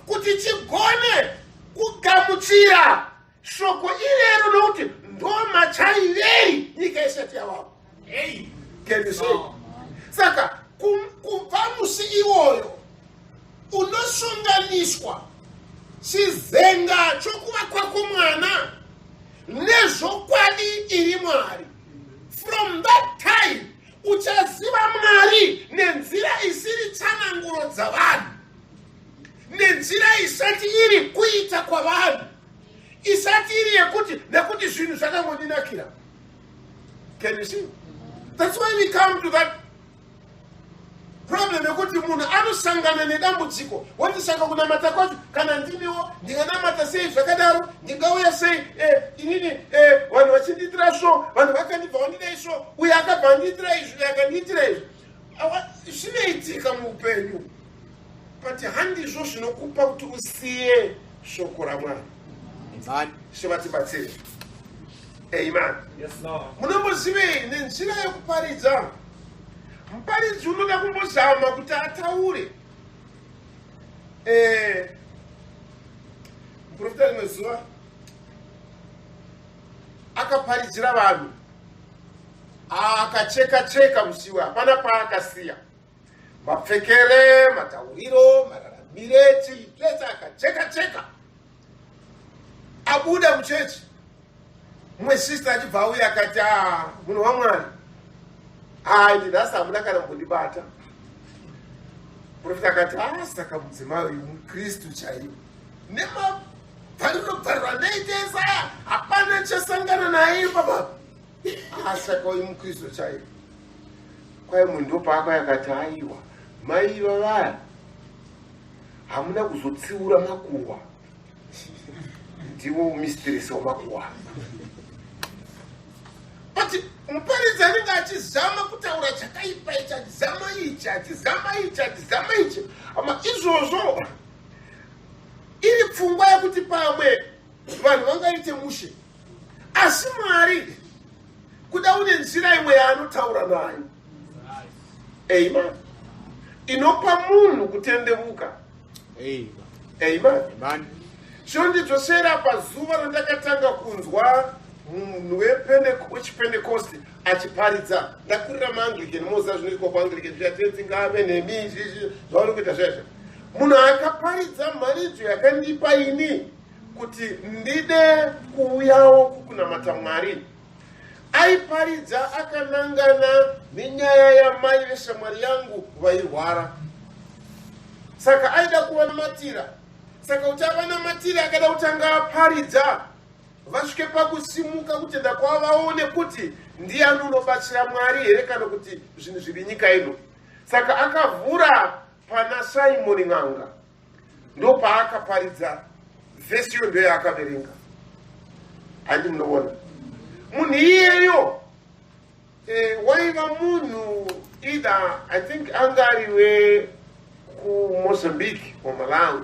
kuti chigone kugamuchira shoko irero, nokuti ndo machaiveri nyika isati yavambwa. Can you see? Saka kubva musi iwoyo unosonganiswa chizenga chokuva kwako mwana nezvokwadi iri Mwari. From that time uchaziva Mwari nenzira isiri tsananguro dzavanhu, nenzira isati iri kuita kwavanhu, isati iri yekuti nekuti zvinhu zvakangondinakira. Can you see? That's why we come to that problem yekuti munhu anosangana nedambudziko, woti, "Saka kunamata kwacho, kana ndimiwo, ndinganamata sei zvakadaro? Ndingauya sei inini vanhu vachindiitira so, vanhu vakandibva vandidai so, uyo akabva andiitira izvi, uyo akandiitira izvi?" Zvinoitika muupenyu, but handizvo zvinokupa kuti usiye shoko raMwari. Zvivatibatsire. Amen. Yes, Lord. Munombozivei, nenzira yekuparidza, muparidzi unoda kumbozama kuti ataure. Muprofita rimwe zuva akaparidzira vanhu, akacheka cheka musiwo, hapana paakasiya, mapfekere, matauriro, mararamire, chii zvese, akacheka cheka. Abuda muchechi, mumwe sister achibva auya akati, "A, munhu waMwari, hai, nhasi hamuna kana kumbondibata." Profita akati, "A, saka mudzimai uyu mukristu chaivo, nemabvariro bvariro andaitesa, hapana chasangana naye baba. A, saka uyu mukristu chaivo." Kwai munhu ndopaakauya akati, "Aiwa, maiva vaya, hamuna kuzotsiura makuhwa, ndiwo mistress wamakuhwa." But muparidzi anenge achizama kutaura chakaipa ichi, achizama ichi, achizama ichi, achizama ichi. Ama izvozvo iri pfungwa yekuti pamwe vanhu vangaite mushe, asi Mwari kuda une nzira imwe yaanotaura nayo, amen, inopa munhu kutendevuka. Amen. Amen. Chinondidzosera pazuva randakatanga kunzwa munhu wechipentecost achiparidza. Ndakurira maAnglican, moziva zvinoitwa kuAnglican, zviyatenzi ngave nemi, izvizvi zvauri kuita zvaizvo. Munhu akaparidza mharidzo yakandipa ini kuti ndide kuuyawo kukunamata Mwari, aiparidza akanangana nenyaya yamai veshamwari yangu vairwara. Saka aida kuvanamatira. Saka kuti avanamatire, akada kutanga aparidza vasvike pakusimuka kutenda kwavo, vaone kuti ndiani unobatsira, Mwari here kana kuti zvinhu zviri nyika ino. Saka akavhura pana Simoni n'anga, ndopaakaparidza vhesi iyo, ndoyaakaverenga. Handi munoona munhu iyeyo waiva munhu either, I think, anga ari wekuMozambique waMalawi.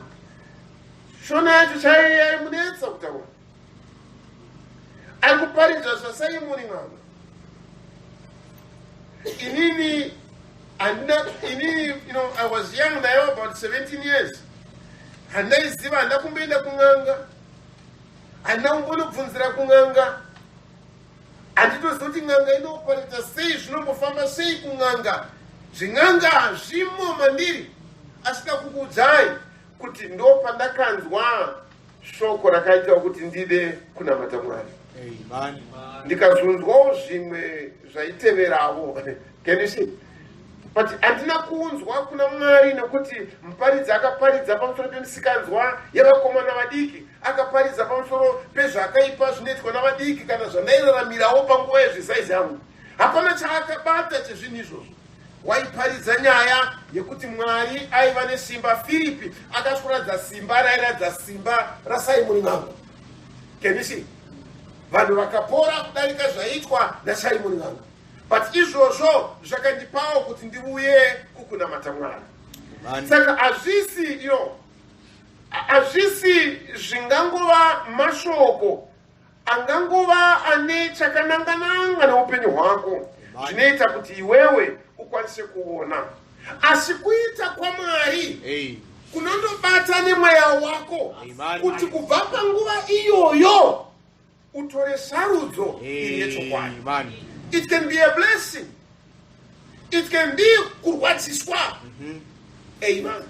Shona yacho chaiyo yaimunetsa kutaura. Ari kuparidza zvaSimoni n'anga. Inini handina, inini, I was young, ndaiva about 17 years. Handaiziva, handina kumboenda kun'anga, handina kumbonobvunzira kun'anga. Handitoziva kuti n'anga inoparita sei, zvinombofamba sei kun'anga. Zvin'anga hazvimo mandiri. Asika kukuudzai kuti ndo pandakanzwa shoko rakaita kuti ndide kunamata Mwari. Amen. Ndikazonzwawo zvimwe zvaiteverawo. Can you see? But handina kuunzwa kuna Mwari nekuti muparidzi akaparidza pamusoro pemisikanzwa yevakomana vadiki, akaparidza pamusoro pezvakaipa zvinoitwa navadiki kana zvandairaramirawo panguva yezvisaizi yangu. Hapana chaakabata chezvinhu izvozvo. Waiparidza nyaya yekuti Mwari aiva nesimba. Firipi akasvoradza simba rairadza simba raSaimoni N'anga. Can you see? Vanhu vakapora kudarika zvaiitwa naSaimoni N'anga. But izvozvo zvakandipawo kuti ndivuye kukunamata Mwari. Saka hazvisi yo hazvisi zvingangova mashoko angangova ane chakanangananga neupenyu hwako zvinoita kuti iwewe ukwanise kuona asi kuita kwamwari kunondobata nemweya wako kuti kubva panguva iyoyo utore sarudzo iri yechokwadi. It can be a blessing, it can be kurwadziswa. Amen.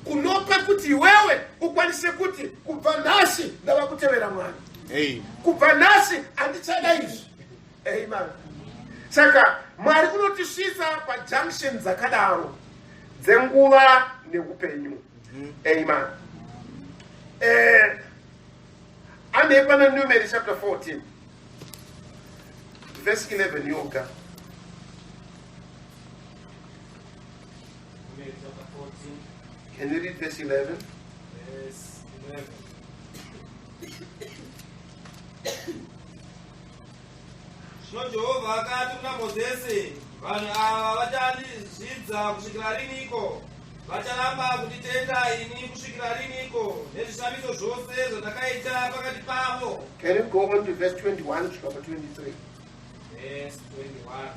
Kunopa kuti iwewe ukwanise kuti kubva nhasi ndava kutevera Mwari, kubva nhasi handichada izvi. Amen. Saka Mwari unotisvitsa pajunction dzakadaro dzenguva neupenyu. Amen. Handei pana Numeri chapter 14 verse 11 yoga. Numeri chapter 14. Can you read verse 11? Verse 11. Zvino Jehovha akati kuna Mozisi, Vanhu ava vachandizvidza kusvikira riniko? Vacharamba kunditenda ini kusvikira riniko nezvishamiso zvose zvandakaita pakati pavo? Can you go on to verse 21 kusvika pa 23? Verse 21.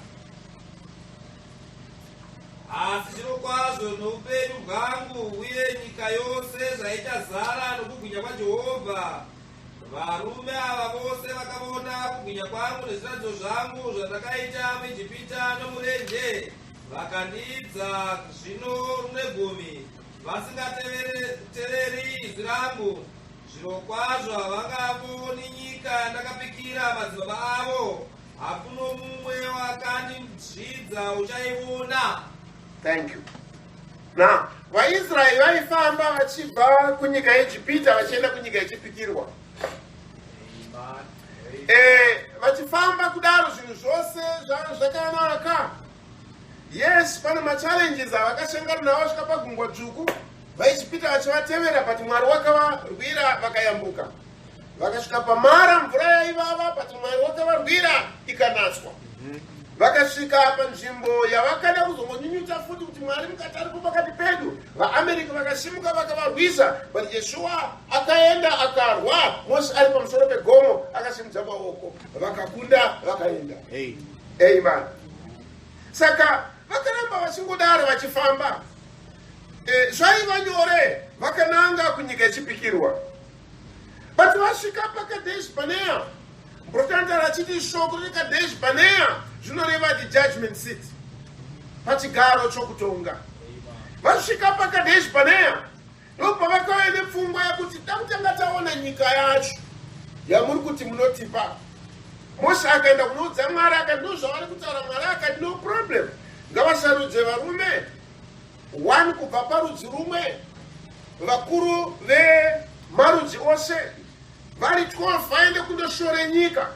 Asi zvirokwazvo noupenyu bwangu uye nyika yose zvaichazara nokubwinya kwaJehovha. Varume ava vose vakavona kubwinya kwangu nezviratidzo zvangu zvandakaita muIjipita nomurenje, vakandiidza zvino rune gumi, vasingateereri izwi rangu. Zvirokwazvo havangavoni nyika yandakapikira madzibaba avo, hakuno mumwe wakandizvidza uchaivona. Thank you. Now, vaIsraeri vaifamba vachibva kunyika yeEgipita vachienda kunyika yechipikirwa. Vachifamba kudaro zvinhu zvose zvakanaka. Yes, pane machallenges avakashangana nawo vasvika pagungwa dzvuku, vaIjipita vachivatevera, but Mwari wakavarwira vakayambuka. Vakasvika paMara, mvura yaivava, but Mwari wakavarwira ikanatswa. Vakasvika panzvimbo yavakada kuzongonyunyuta futi kuti Mwari mukati aripo pakati pedu. VaAmerica vakasimuka vakavarwisa, but Yeshua akaenda akarwa. Mose ari pamusoro pegomo akasimudza maoko, vakakunda vakaenda. Amen. Saka vakaramba vachingodaro vachifamba. Zvaiva nyore, vakananga kunyika yechipikirwa. But vasvika paKadesh Barnea, Mprotantara achiti shoko reKadesh Barnea zvinoreva the judgment seat, pachigaro chokutonga. Vasvika paKadesh Barnea, ndopavakauya nepfungwa yekuti dakutanga taona nyika yacho yamuri kuti munotipa. Mose akaenda kunoudza Mwari, akati ndo zvavari kutaura. Mwari akati no problem, ngavasarudze varume 1 kubva parudzi rumwe, vakuru vemarudzi ose vari 12 vaende kundoshore nyika.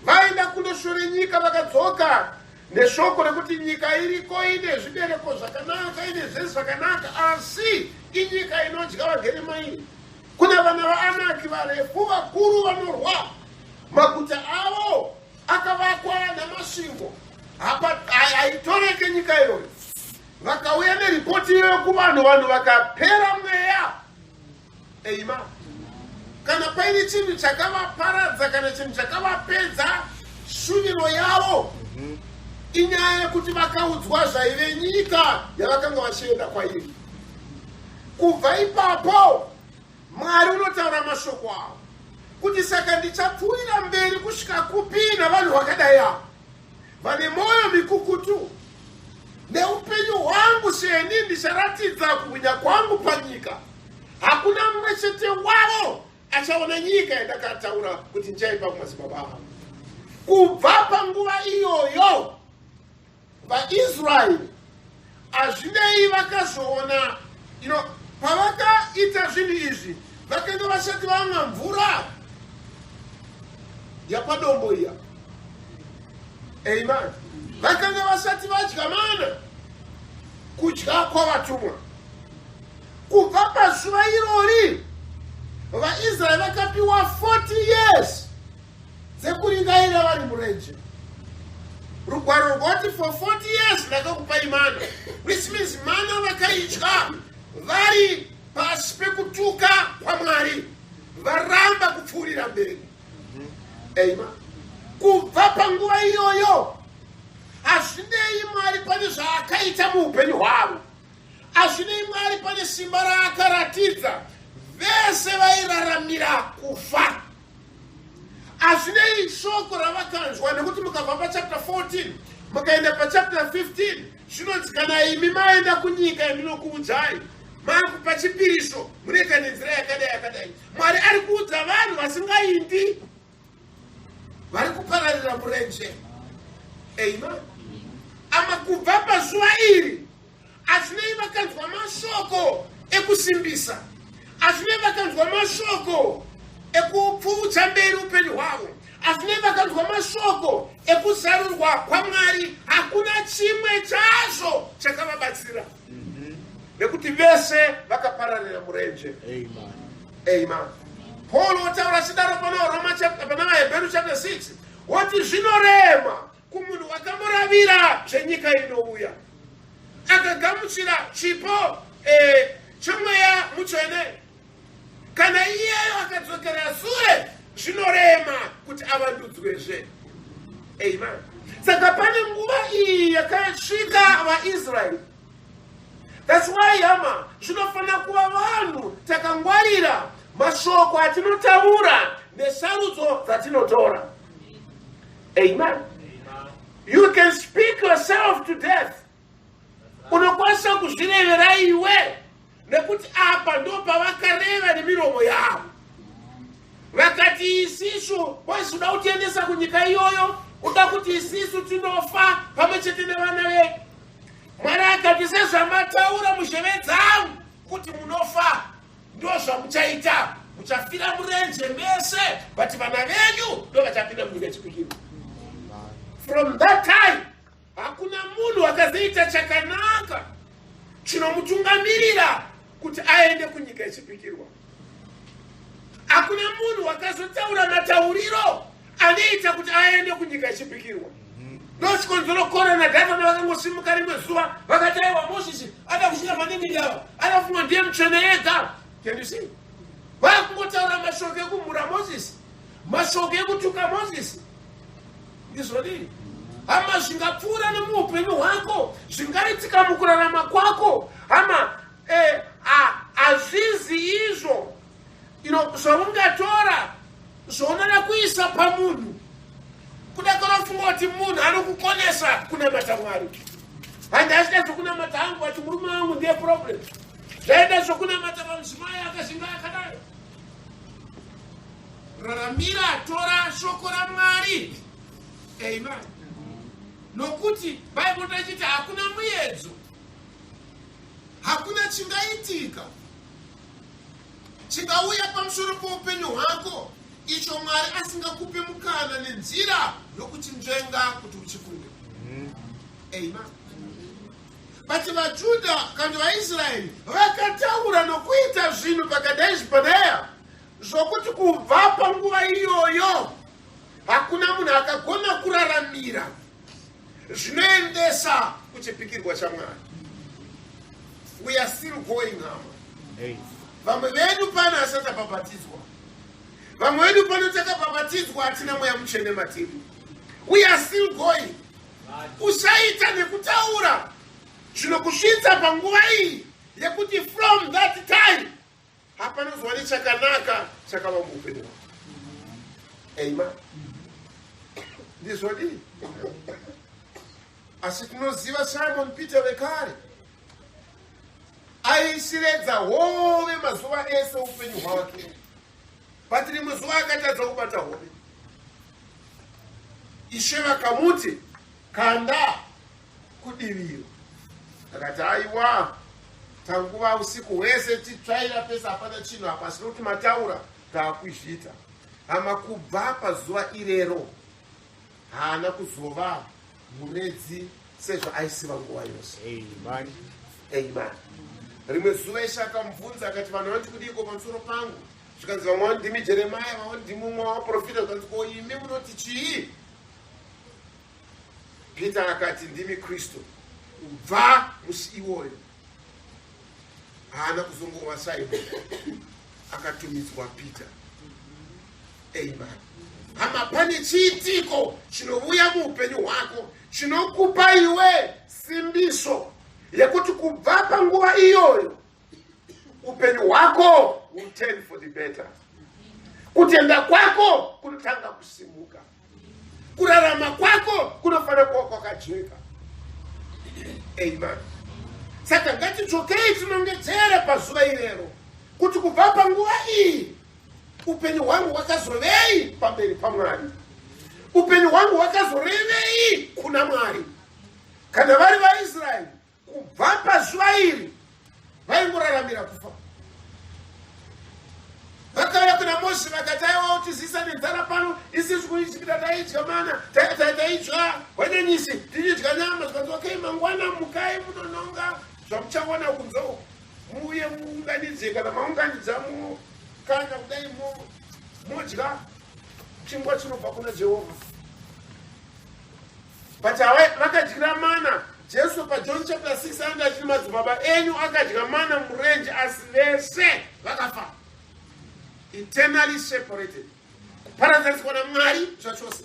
Vaenda kundoshore nyika, vakadzoka neshoko rekuti nyika iriko, ine zvibereko zvakanaka, ine zvese zvakanaka, asi inyika inodya vagere mairi. Kuna vana vaAnaki varefu vakuru vanorwa, maguta avo akavakwa namasvingo, haitoreke nyika iyoyo. Vakauya neripoti iyoyo kuvanhu, vanhu vakapera mweya. Amen. Kana paine chinhu chakavaparadza kana chinhu chakavapedza shuviro yavo, inyaya yekuti vakaudzwa zvaive nyika yavakanga vachienda kwairi. Kubva ipapo Mwari unotaura mashoko avo kuti saka ndichapfuurira mberi kusvika kupi navanhu vakadai ava vane mwoyo mikukutu? Neupenyu hwangu seni ndicharatidza kubwinya kwangu panyika. Hakuna mumwe chete wavo achaona nyika yandakataura kuti ndichaipa kumadzibaba avo. Kubva panguva iyoyo vaIsraeri Vakazoona you know, pavakaita zvinhu izvi vakanga vasati vamwa mvura yapadombo iya. Amen. Vakanga vasati vadya mana, kudya kwavatumwa. Kubva pazuva irori vaIsraeri vakapiwa 40 years dzekuringaira vari murenje. Rugwaro rwoti for 40 years ndakakupai mana, which means mana vakaidya vari pasi pekutuka kwaMwari, varamba kupfuurira mberi. Amen. Kubva panguva iyoyo hazvinei Mwari pane zvaakaita muupenyu hwavo, hazvinei Mwari pane simba raakaratidza, vese vairaramira kufa. Hazvinei shoko ravakanzwa, nekuti mukabva pachapter 14 mukaenda pachapter 15 zvinonzi kana imi maenda kunyika yandinokuudzai, makupa chipiriso, munoita nenzira yakadai yakadai. Mwari ari kuudza vanhu vasingaindi vari kupararira murenje. Amen. Ama kubva pazuva iri hazvinei vakanzwa mashoko ekusimbisa, hazvinei vakanzwa mashoko ekupfuudza mberi upenyu hwavo, hazvinei vakanzwa mashoko ekuzarurwa kwaMwari, hakuna chimwe chazvo chakavabatsira, nekuti vese vakapararira murenje. Amen. Paul wotaura chidaro pana Roma chapter, pana vaHebheru chapter 6, woti zvinorema kumunhu wakamboravira zvenyika inouya, akagamuchira chipo chemweya mutsvene, kana iyeyo akadzokera sure, zvinorema kuti avandudzwezve. Amen. Saka pane nguva iyi yakasvika vaIsraeri. That's why, hama, zvinofanira kuva vanhu takangwarira mashoko atinotaura nesarudzo dzatinotora. Amen. You can speak yourself to death. Unokwanisa kuzvirevera iwe, nekuti apa ndo pavakareva nemiromo yavo, vakati isisu boys uda kutiendesa kunyika iyoyo, uda kuti isisu tinofa pamwe chete nevana vedu. Mwari akati, sezvamataura muzheve dzangu kuti munofa, ndo zvamuchaita, muchafira murenje mese, but vana venyu ndo vachapinda munyika yechipikirwa. From that time hakuna munhu akazoita chakanaka chinomutungamirira kuti aende kunyika yechipikirwa. Hakuna munhu wakazotaura matauriro anoita kuti aende kunyika yechipikirwa. Ndochikonzero Kora naDhathani vakangosimuka rimwe zuva vakati, aiwa, Mozisi ada kusvika maningi ndava anofunga ndiye mutsvene ega. Can you see? Vakungotaura mashoko ekumhura Mozisi, mashoko ekutuka Mozisi. Ndizvodii, hama? Zvingapfuura nemuupenyu hwako, zvingaitika mukurarama kwako, hama, hazvizi izvo ino zvaungatora zvaunoda kuisa pamunhu, kuda kanofunga kuti munhu anokukonesa kunamata Mwari. Handi achida zvokunamata hangu, vati murume wangu ndiye problem, ndaida zvokunamata pamudzimai akazinga akadai. Raramira, tora shoko raMwari. Amen. Nokuti Bhaibheri rachiti hakuna muedzo, hakuna chingaitika chingauya pamusoro poupenyu hwako icho Mwari asingakupe mukana nenzira yokuchinzvenga kuti uchikunde. Amen. But vaJudha kana vaIsraeri vakataura nokuita zvinhu pakadai zvipadeya zvokuti kubva panguva iyoyo hakuna munhu akagona kuraramira zvinoendesa kuchipikirwa chaMwari. We are still going, hama. Vamwe vedu pano asati abhabhatidzwa, vamwe vedu pano takabhabhatidzwa, hatina mweya mutsvene matiri. We are still going. Usaita nekutaura zvinokusvitsa panguva iyi yekuti from that time hapana zuva nechakanaka chakava muupenyu hwako. Amen. Ndizvodii? Asi tinoziva Simon Peter vekare aisiredza hove mazuva ese upenyu hwake, but rimwe zuva akatadza kubata hove. Ishe vakamuti, kanda kudiviro. Akati, aiwa. Tanguva usiku hwese titsvaira pese hapana chinhu apa asi nokuti mataura taakuzviita. Hama kubva pazuva irero haana kuzova muredzi sezvo aisiva nguva yose. Amen. Amen. Rimwe zuva Ishe akamubvunza akati vanhu vanoti kudiiko pamusoro pangu? Zvikanzi vamwe vanoti ndimi Jeremiah, vamwe vanoti ndimi mumwe wavaprofita. Zvikanzi ko imi munoti chii? Peter akati ndimi Kristu. Kubva musi iwoyo haana kuzongova Simon, akatumidzwa Peter. Amen. Hama, pane chiitiko chinovuya muupenyu hwako chinokupa iwe simbiso yekuti kubva panguva iyoyo upenyu hwako will turn for the better. Kutenda kwako kunotanga kusimuka. Kurarama kwako kunofanira kuva kwakajeka. Amen. Saka ngatidzokei tinongedzere pazuva irero kuti kubva panguva iyi upenyu hwangu hwakazovei pamberi paMwari, upenyu hwangu hwakazorevei kuna Mwari. Kana vari vaIsraeri kubva pazuva iri vaingoraramira kufa. Vakauya kuna Mozisi vakati, aiwa utizisa nenzara pano, isisu kuIjipita taidya mana, taidya hwenyanyisi, tichidya nyama. Zvikanzi, okay, mangwana mukai munononga zvamuchawana kunze uko, muuye muunganidze, kana maunganidza mukanya kudai modya chingwa chinobva kuna Jehovha. But vakadyira mana. Jesu paJohn chapter 6 anga achiti madzibaba enyu akadya mana murenje asi vese vakafa. Eternally separated. Kuparadzaniswa naMwari zvachose.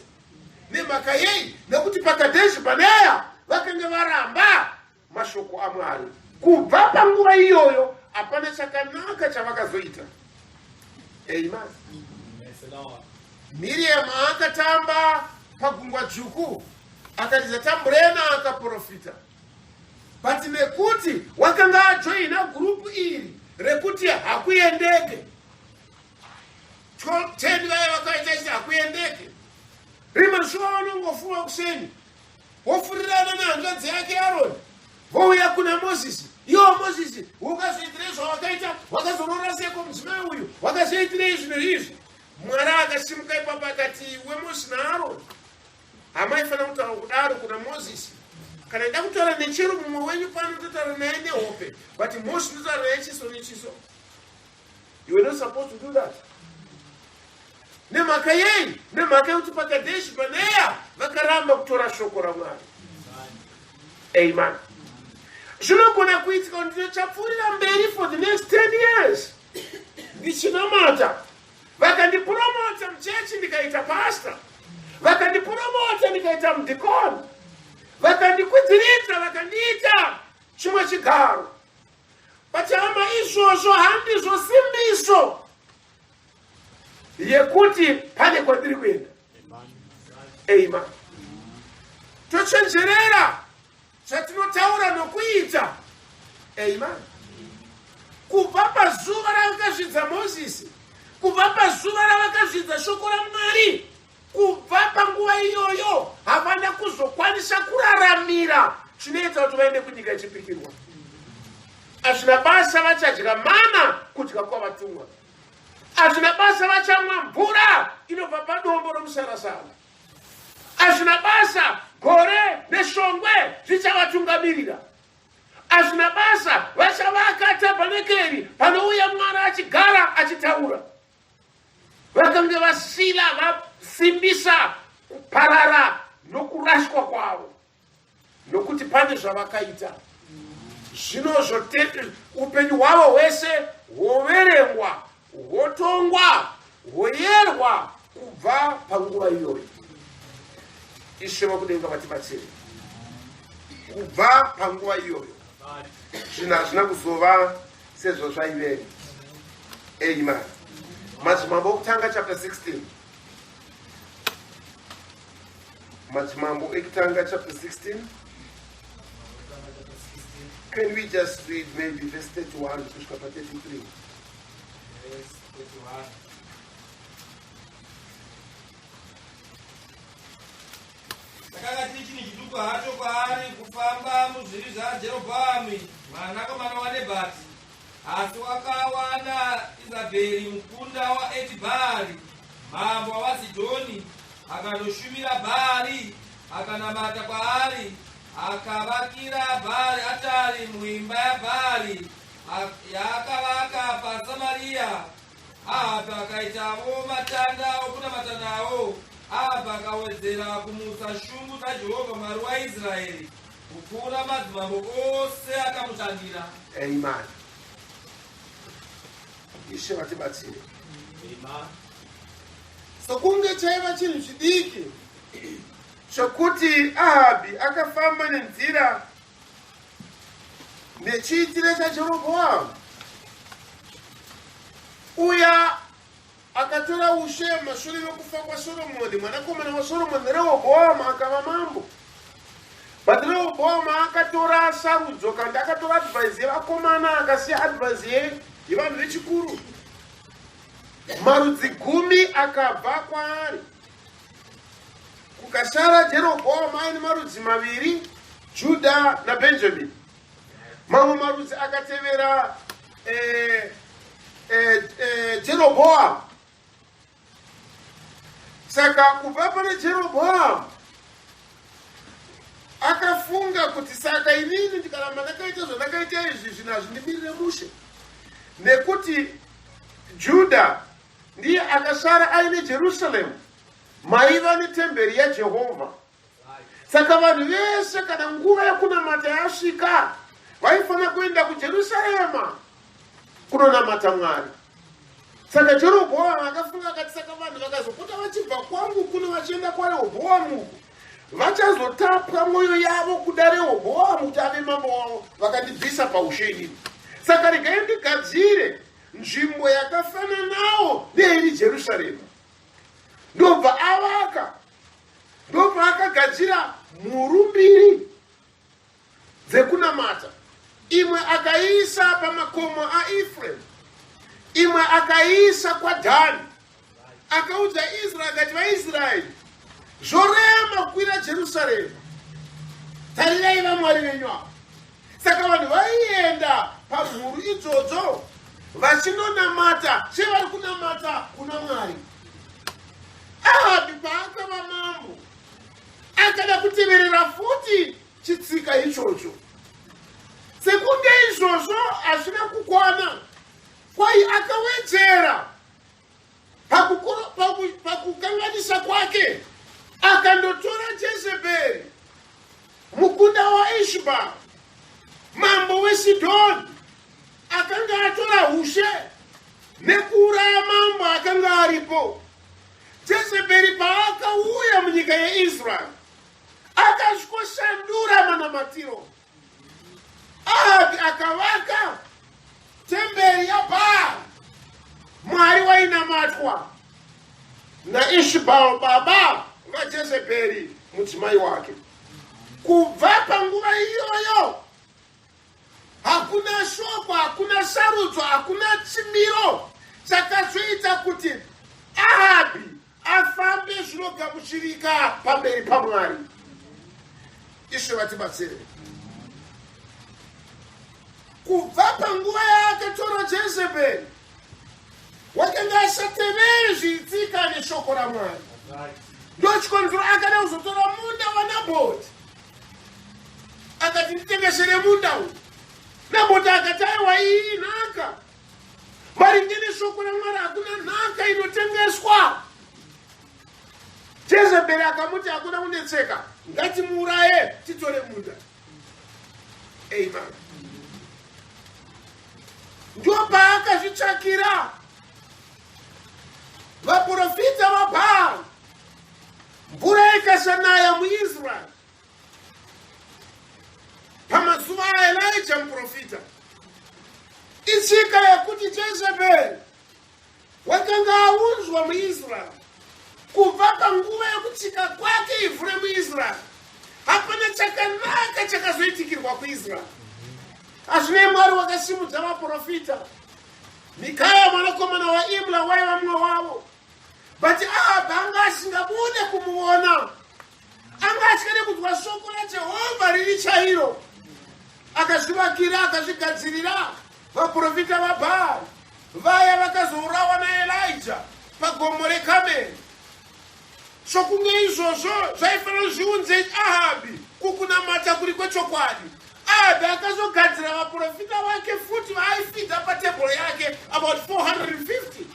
Nemhaka yei? Nekuti paKadeshi Barnea vakange varamba mashoko aMwari. Kubva panguva iyoyo hapana chakanaka chavakazoita. Amen. Miriam akatamba pagungwa dzvuku akaridza tamburena akaprofita, but nekuti wakanga ajoina gurupu iri rekuti hakuendeke, 10 vaya vakaita isi hakuendeke, rimwe zuva vanongofuwa kuseni vofurirana nehanzvadzi yake Aroni vouya kuna Mozisi. Iwo Mozisi, wakazoitirei zvawakaita? Wakazoroora seko mudzimai uyu? Wakazoitirei zvinhu izvi? Mwari akasimuka ipapo akati, iwe Mozisi naAroni, hamaifanira kutaura kudaro kuna Mozisi. Kana ndida kutaura nechero mumwe wenyu pano, ndotaura naye nehope, but Mozisi ndotaura naye chiso nechiso. You were not supposed to do that. Nemhaka yei? Nemhaka yekuti paKadeshi Barnea vakaramba kutora shoko raMwari. Amen. Zvinogona kuitika kuti ndinochapfuurira mberi for the next 10 years ndichinamata, vakandipromota muchechi ndikaita pastor, vakandipromota ndikaita mudhikoni, vakandikwidziridza vakandiita chimwe chigaro, but hama, izvozvo handizvo simbiso yekuti pane kwandiri kuenda. Amen. Tochenjerera zvatinotaura nokuita. Amen. Kubva pazuva ravakazvidza Mozisi, kubva pazuva ravakazvidza shoko raMwari, kubva panguva iyoyo havana kuzokwanisa kuraramira chinoita kuti vaende kunyika yechipikirwa. Hazvina basa vachadya mana kudya kwavatumwa, hazvina basa vachamwa mvura inobva padombo romusarasara, hazvina basa gore neshongwe zvichavatungamirira, hazvina basa vachavaka tabhanekeri panouya Mwari achigara achitaura. Vakange vasila vasimbisa kuparara nokurashwa kwavo, nokuti pane zvavakaita zvino upenyu hwavo hwese hwoverengwa, hwotongwa, hwoyerwa kubva panguva iyoyo. Ishe vakudenga vatibatsire. Kubva panguva iyoyo zvinhu hazvina kuzova sezvo zvaiveri. Amen. Madzimambo okutanga chapter 16. Madzimambo ekutanga chapter 16. Can we just read maybe verse 31 kusvika pa 33? Verse 31. Chakanga chiri chinhu chiduku hacho kwaari kufamba muzvivi zvaJerobhoami mwanakomana waNebhati. Asi wakawana Izabheri mukunda waEtibhaari, mambo wavaSidhoni, akandoshumira Bhaari, akanamata kwaari, akavakira Bhaari atari muimba yaBhaari yaakavaka paSamaria. Ahabhi akaitavo matanda okunamata nawo. Ahabhi akawedzera kumutsa shungu dzaJehovha Mwari waIsraeri kupfuura madzimambo ose akamutangira. Amen. Ishe vatibatsire. Amen. Sokunge chaiva chinhu chidiki chokuti Ahabhi akafamba nenzira nechiitire chaJerobhoamu uya akatora ushe mashure mekufa kwaSoromoni, mwanakomana waSoromoni Rehobhoamu akava mambo. But Rehobhoamu akatora sarudzo kandi akatora advice yevakomana akasiya advice yevanhu vechikuru. Marudzi gumi akabva kwaari. Kukasara Jerobhoamu aine marudzi maviri, Juda naBenjamini. Mamwe marudzi akatevera eh, eh, eh, Jeroboamu. Saka kubva pane Jeroboamu akafunga kuti saka inini ndikaramba ndakaita zvandakaita izvi zvinhu hazvindimirire mushe nekuti Juda ndiye akasara aine Jerusalemu maiva netemberi yaJehovha. Saka vanhu vese kana nguva yekunamata yasvika vaifanira kuenda kuJerusarema kunonamata Mwari. Saka Jerobhoamu akafunga akati, saka vanhu vakazopota vachibva kwangu kuno vachienda kwaRehobhoamu uku vachazotapwa mwoyo yavo kuda Rehobhoamu kuti ave mambo wavo vakandibvisa paushe inini. Saka regai ndigadzire nzvimbo yakafananawo neiri Jerusarema. Ndobva avaka ndopaakagadzira mhuru mbiri dzekunamata, imwe akaiisa pamakomo aEfremu, imwe akaiisa kwaDhani. Akaudza Israeri akati, vaIsraeri, zvorema kukwira Jerusarema, tarirai vamwari venyu ava. Saka vanhu vaienda pamhuru idzodzo vachinonamata sevari kunamata kuna Mwari. Ahabhi paakava mambo akada kuteverera futi chitsika ichocho. Sekunge izvozvo hazvina kukwana, kwai akawedzera pakukanganisa kwake akandotora Jezebheri mukunda waIshba mambo weSidhoni akanga atora ushe nekuuraya mambo akanga aripo. Jezebheri paakauya munyika yeIsraeri akasvikoshandura manamatiro. Ahabhi akavaka temberi yaBhaari, mwari wainamatwa naIshbaal baba vaJezebheri mudzimai wake. Kubva panguva iyoyo hakuna shoko, hakuna sarudzo, hakuna chimiro chakazoita kuti Ahabhi afambe zvinogamuchirika pamberi paMwari. Ishe vatibatsire. Kubva panguva yaakatora Jezebheri, wakanga asateveri zviitika neshoko raMwari. Ndochikonzero akada kuzotora munda waNabhoti, akati nditengesere munda uyu. Nabhoti akati aiwa, iyi nhaka maringe neshoko raMwari hakuna nhaka inotengeswa. Jezebheri akamuti hakuna kunetseka, ngatimuuraye titore munda. Amen. Ndopaakazvitsvakira vaprofita vaBhaari, mvura ikasanaya muIsraeri pamazuva aElija muprofita. Itsika yekuti Jezebheri wakanga aunzwa muIsraeri kubva panguva yekutsika kwake ivhu remuIsraeri, hapana chakanaka chakazoitikirwa kuIsraeri. Hazvinei, Mwari wakasimudza vaprofita. Mikaya mwanakomana waImla waiva mumwe wavo, but Ahabhi anga asingabude kumuona, anga asingade kunzwa shoko raJehovha riri chairo. Akazvivakira, akazvigadzirira. Vaprofita vaBhaari vaya vakazourawa naElija pagomo reKameri. Sokunge izvozvo zvaifanira kuti zviunze Ahabhi kukunamata kuri kwechokwadi. Ahabhi akazogadzira vaprofita vake futi vaaifidha patebhuro yake about 450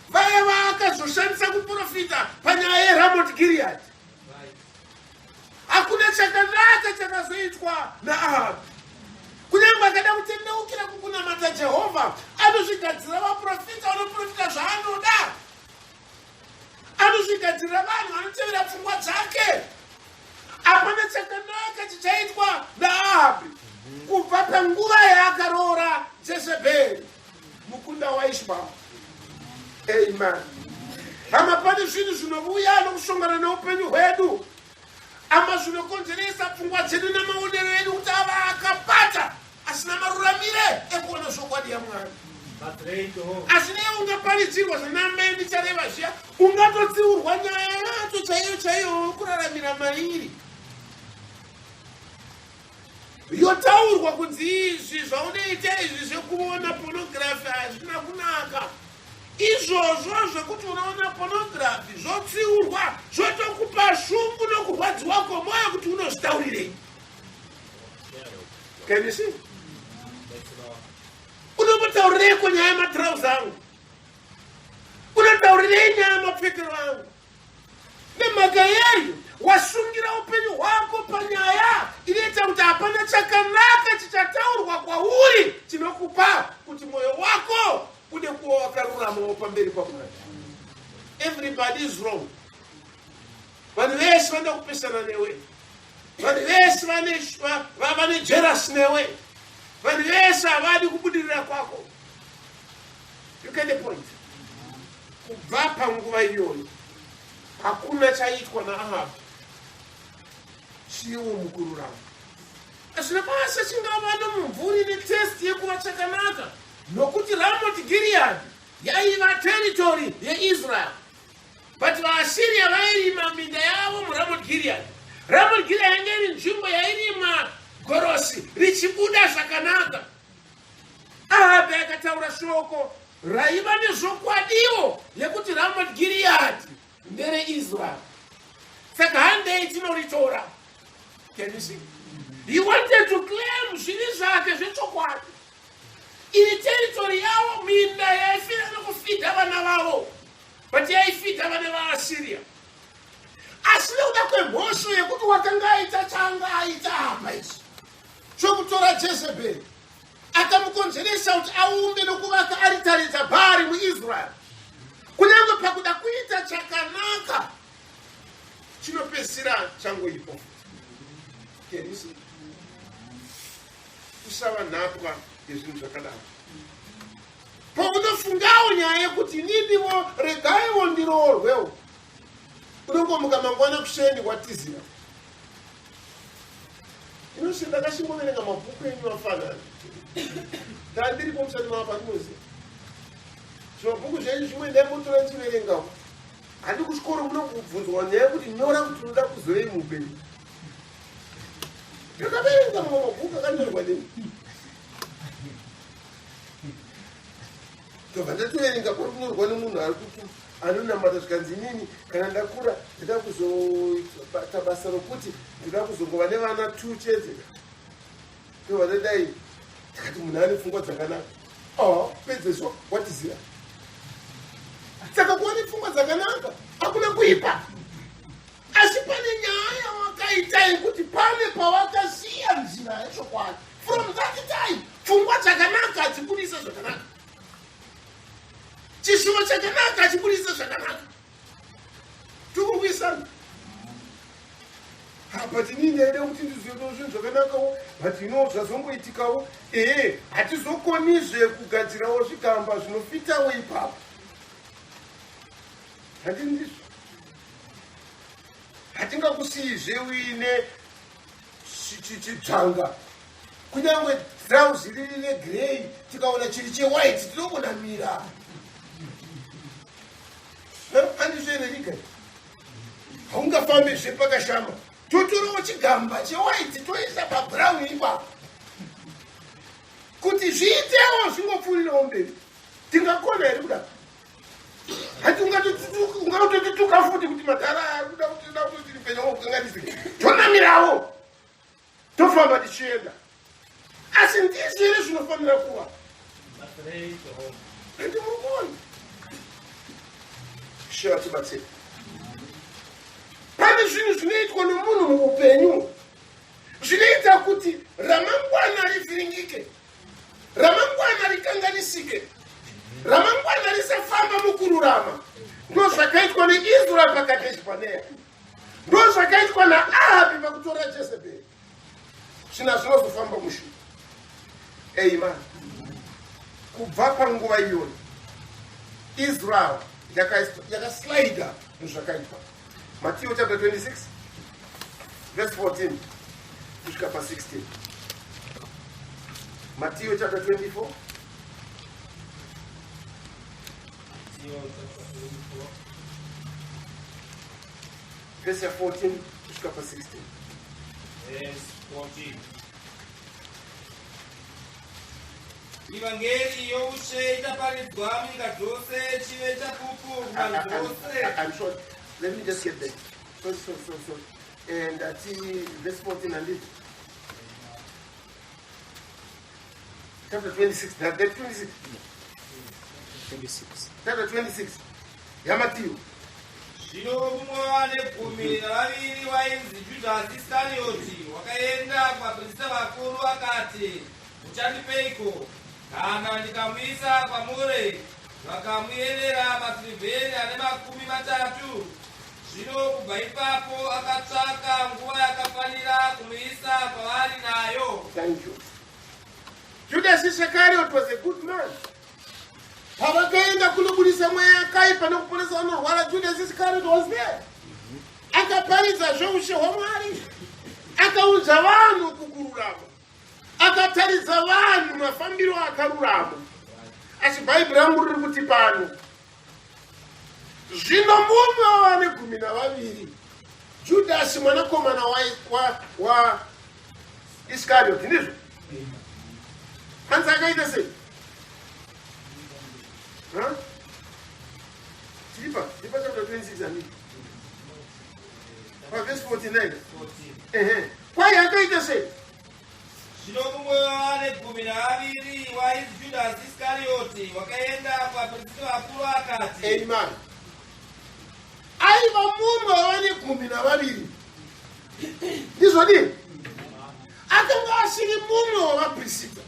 vaya vaakazoshandisa kuprofita panyaya yeRamot Gilead. Hakuna chakanaka chakazoitwa naAhabhi. Kunyange akada kutendeukira kukunamata Jehovha, anozvigadzira vaprofita vanoprofita zvaanoda. Anozvigadzirira vanhu vanotevera pfungwa dzake. Hapana chakanaka chichaitwa naAhabhi kubva panguva yaakaroora Jezebheri, mukunda waIshmael. Amen. Hama, pane zvinhu zvinovuya nokusongana neupenyu hwedu ama zvinokonzeresa pfungwa dzedu namaonero edu kuti ava akapata asina maruramire ekuona zvokwadi yaMwari. Asi nei ungaparidzirwa zvanamai ndichareva zviya, ungatotsiurwa nyaya yacho chaiyo chaiyo kuraramira mairi yotaurwa kunzi izvi zvaunoita izvi zvekuona pornography hazvina kunaka. Izvozvo zvekuti unoona pornography zvotsiurwa zvotokupa shungu nokurwadziwa kwomwoyo kuti unozvitaurirei. Can you see? Unombotaurireiko nyaya yematirauzi angu? Unotaurirei nyaya yemapfekero angu? Nemhaka yeyi wasungira upenyu hwako panyaya inoita kuti hapana chakanaka chichataurwa kwauri chinokupa kuti mwoyo wako ude kuva wakaruramawo pamberi paMwari. Everybody is wrong. Vanhu vese vanoda kupesana newe. Vanhu vese vane jealous newe. Vanhu vese havadi kubudirira kwako. You get the point? Kubva panguva iyoyo hakuna chaiitwa naAhabhi chiwo mukururama. Hazvina basa chingava nomumvuri netest yekuva chakanaka, nokuti Ramoti Gilead yaiva territory yeIsrael. But vaAsiria vairima minda yavo muRamot Gilead. Ramot Gilead yanga iri nzvimbo yairima gorosi richibuda zvakanaka. Ahabhi akataura shoko raiva nezvokwadiwo yekuti Ramot Gilead ndereIsrael. Saka handei tinoritora. Can you see? He wanted to claim zvivi zvake zvechokwadi. Iri territory yavo, minda yaifira nokufidha vana vavo, but yaifidha vana vaAsiria. Asi nekuda kwemhosvo yekuti wakanga aita chaanga aita apa ichi chokutora Jezebheri, akamukonzeresa kuti aumbe nokuvaka aritari dzaBhaari muIsrael. Kunyange pakuda kuita chakanaka chinopedzisira changoipa. Can you see? Kusava nhapwa yezvinhu zvakadaro. Paunofungawo nyaya yekuti ininiwo regaiwo ndiroorwewo, unongomuka mangwana kuseni watizira. Inose ndakachingoverenga mabhuku enyu afanana ndandiripo musati mava ndinoziva zvimabhuku zvenyu zvimwe ndaimbotora ndichiverengawo. Handi kuchikoro munongobvunzwa nyaya yekuti nyora kuti unoda kuzovei muupenyu. Ndakaverenga mamwe mabhuku akanyorwa nemi. Ndobva ndatoverenga kuri kunyorwa nemunhu ari kuti anonamata zvikanzi inini kana ndakura ndida kuzoita basa rokuti ndida kuzongova nevana two chete. Ndobva ndadai ndikati munhu ane pfungwa dzakanaka. Oh, pedzezvo watiziva. Saka kuva nepfungwa dzakanaka hakuna kuipa. Asi pane nyaya yawakaita yekuti pane pawakasiya nzira yechokwadi. From that time, pfungwa dzakanaka hadzibudise zvakanaka. Chishuvo chakanaka hachibudise zvakanaka. Tikurwisana. Ha, but inini ndaida kuti ndizoitawo zvinhu zvakanakawo, but you know zvazongoitikawo. Ehe, hatizokonizve kugadzirawo zvigamba zvinofitawo ipapo. Handini ndizvo. Hatingakusiyizve uine chidzvanga kunyange trauzi riri regrey tikaona chiri chewhite tinongonamira. Andizvo here Riga? Haungafambizve pakashama. Totorawo chigamba chewhite toisa pabrown ipapo. Kuti zviitewo zvingopfuurirawo mberi. Tingakona here kudaro? Hati ungatotituka futi kuti madhara ari kuda kuti da kuti upenyu hwangu hukanganisike. Tonamirawo. Tofamba tichienda. Asi ndizvo here zvinofanira kuva? Handi muri kuona? Ishe vatibatsire. Pane zvinhu zvinoitwa nomunhu muupenyu zvinoita kuti ramangwana rivhiringike, ramangwana rikanganisike, ramangwana risafamba mukururama. Ndozvakaitwa neIsrael paKadeshi Barnea, ndozvakaitwa naAhabhi pakutora Jezebheri. Zvinhu hazvinozofamba mushure. Amen. Kubva panguva iyoyo Israel yakaslida muzvakaipa. Matthew chapter 26 verse 14 kusvika pa 16. Matthew chapter 24 verse 14 kusvika pa 16. Verse 14. Ivhangeri youshe ichaparidzwa munyika dzose chive chapupu kuvanhu vose. I'm sorry. Let me just get there. Sorry, sorry, sorry, sorry. And at verse 14 and it. Chapter 26. That, that 26. 26. Chapter 26. YaMatthew. Zvino mumwe wavane gumi navaviri wainzi Judhasi Iskarioti wakaenda kuvaprista vakuru akati, Muchandipeiko kana ndikamuisa kwamuri? Vakamuyerera masirivheri ane 30. Zvino kubva ipapo akatsvaka nguva yakafanira kumuisa kwavari nayo. Thank you. Judas Iscariot was a good man. Pavakaenda kunobudisa mweya yakaipa nekuponesa vanorwara, Judas Iscariot was there. Akaparidza zveushe hwaMwari. Akaudza vanhu kukururama. Akataridza vanhu mafambiro akarurama. Asi Bhaibheri rangu riri kuti pano zvino mumwe wavane 12, Judhasi mwanakomana waIskarioti, ndizvo? Hanzi akaita sei? Tiripa, tiripa chapter 26 ani? Pavhesi 49. Ehe. Kwai akaita sei? Zvino mumwe wavane 12 wainzi Judhasi Iskarioti wakaenda kuvaprista vakuru akati, Amen. Aiva mumwe wavane 12. Ndizvo dii? Akanga asiri mumwe wavaprista.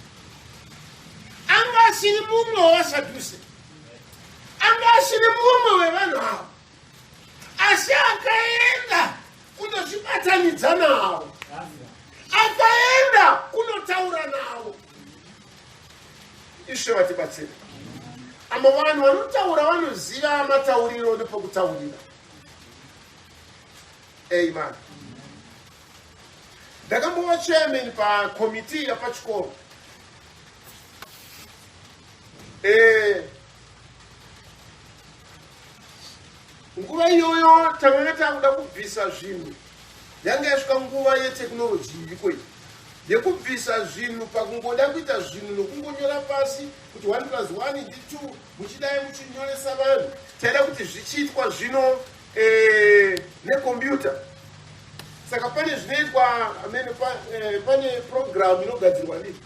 Anga asiri mumwe wavaSadhuse. Anga asiri mumwe wevanhu ava. Asi akaenda kundozvibatanidza navo. Akaenda kunotaura navo. Ishe vatibatsire. Amo vanhu vanotaura vanoziva matauriro nepokutaurira. Amen. Ndakambova chairman pakomiti yapachikoro. Nguva iyoyo tanga takuda kubvisa zvinhu, yanga yasvika nguva yeteknoloji iriko iyi yekubvisa zvinhu pakungoda kuita zvinhu nokungonyora pasi kuti 1 plus 1 ndi 2, muchidai muchinyoresa vanhu. Taida kuti zvichiitwa zvino nekombiyuta. Saka pane zvinoitwa amene pane program inogadzirwa ndii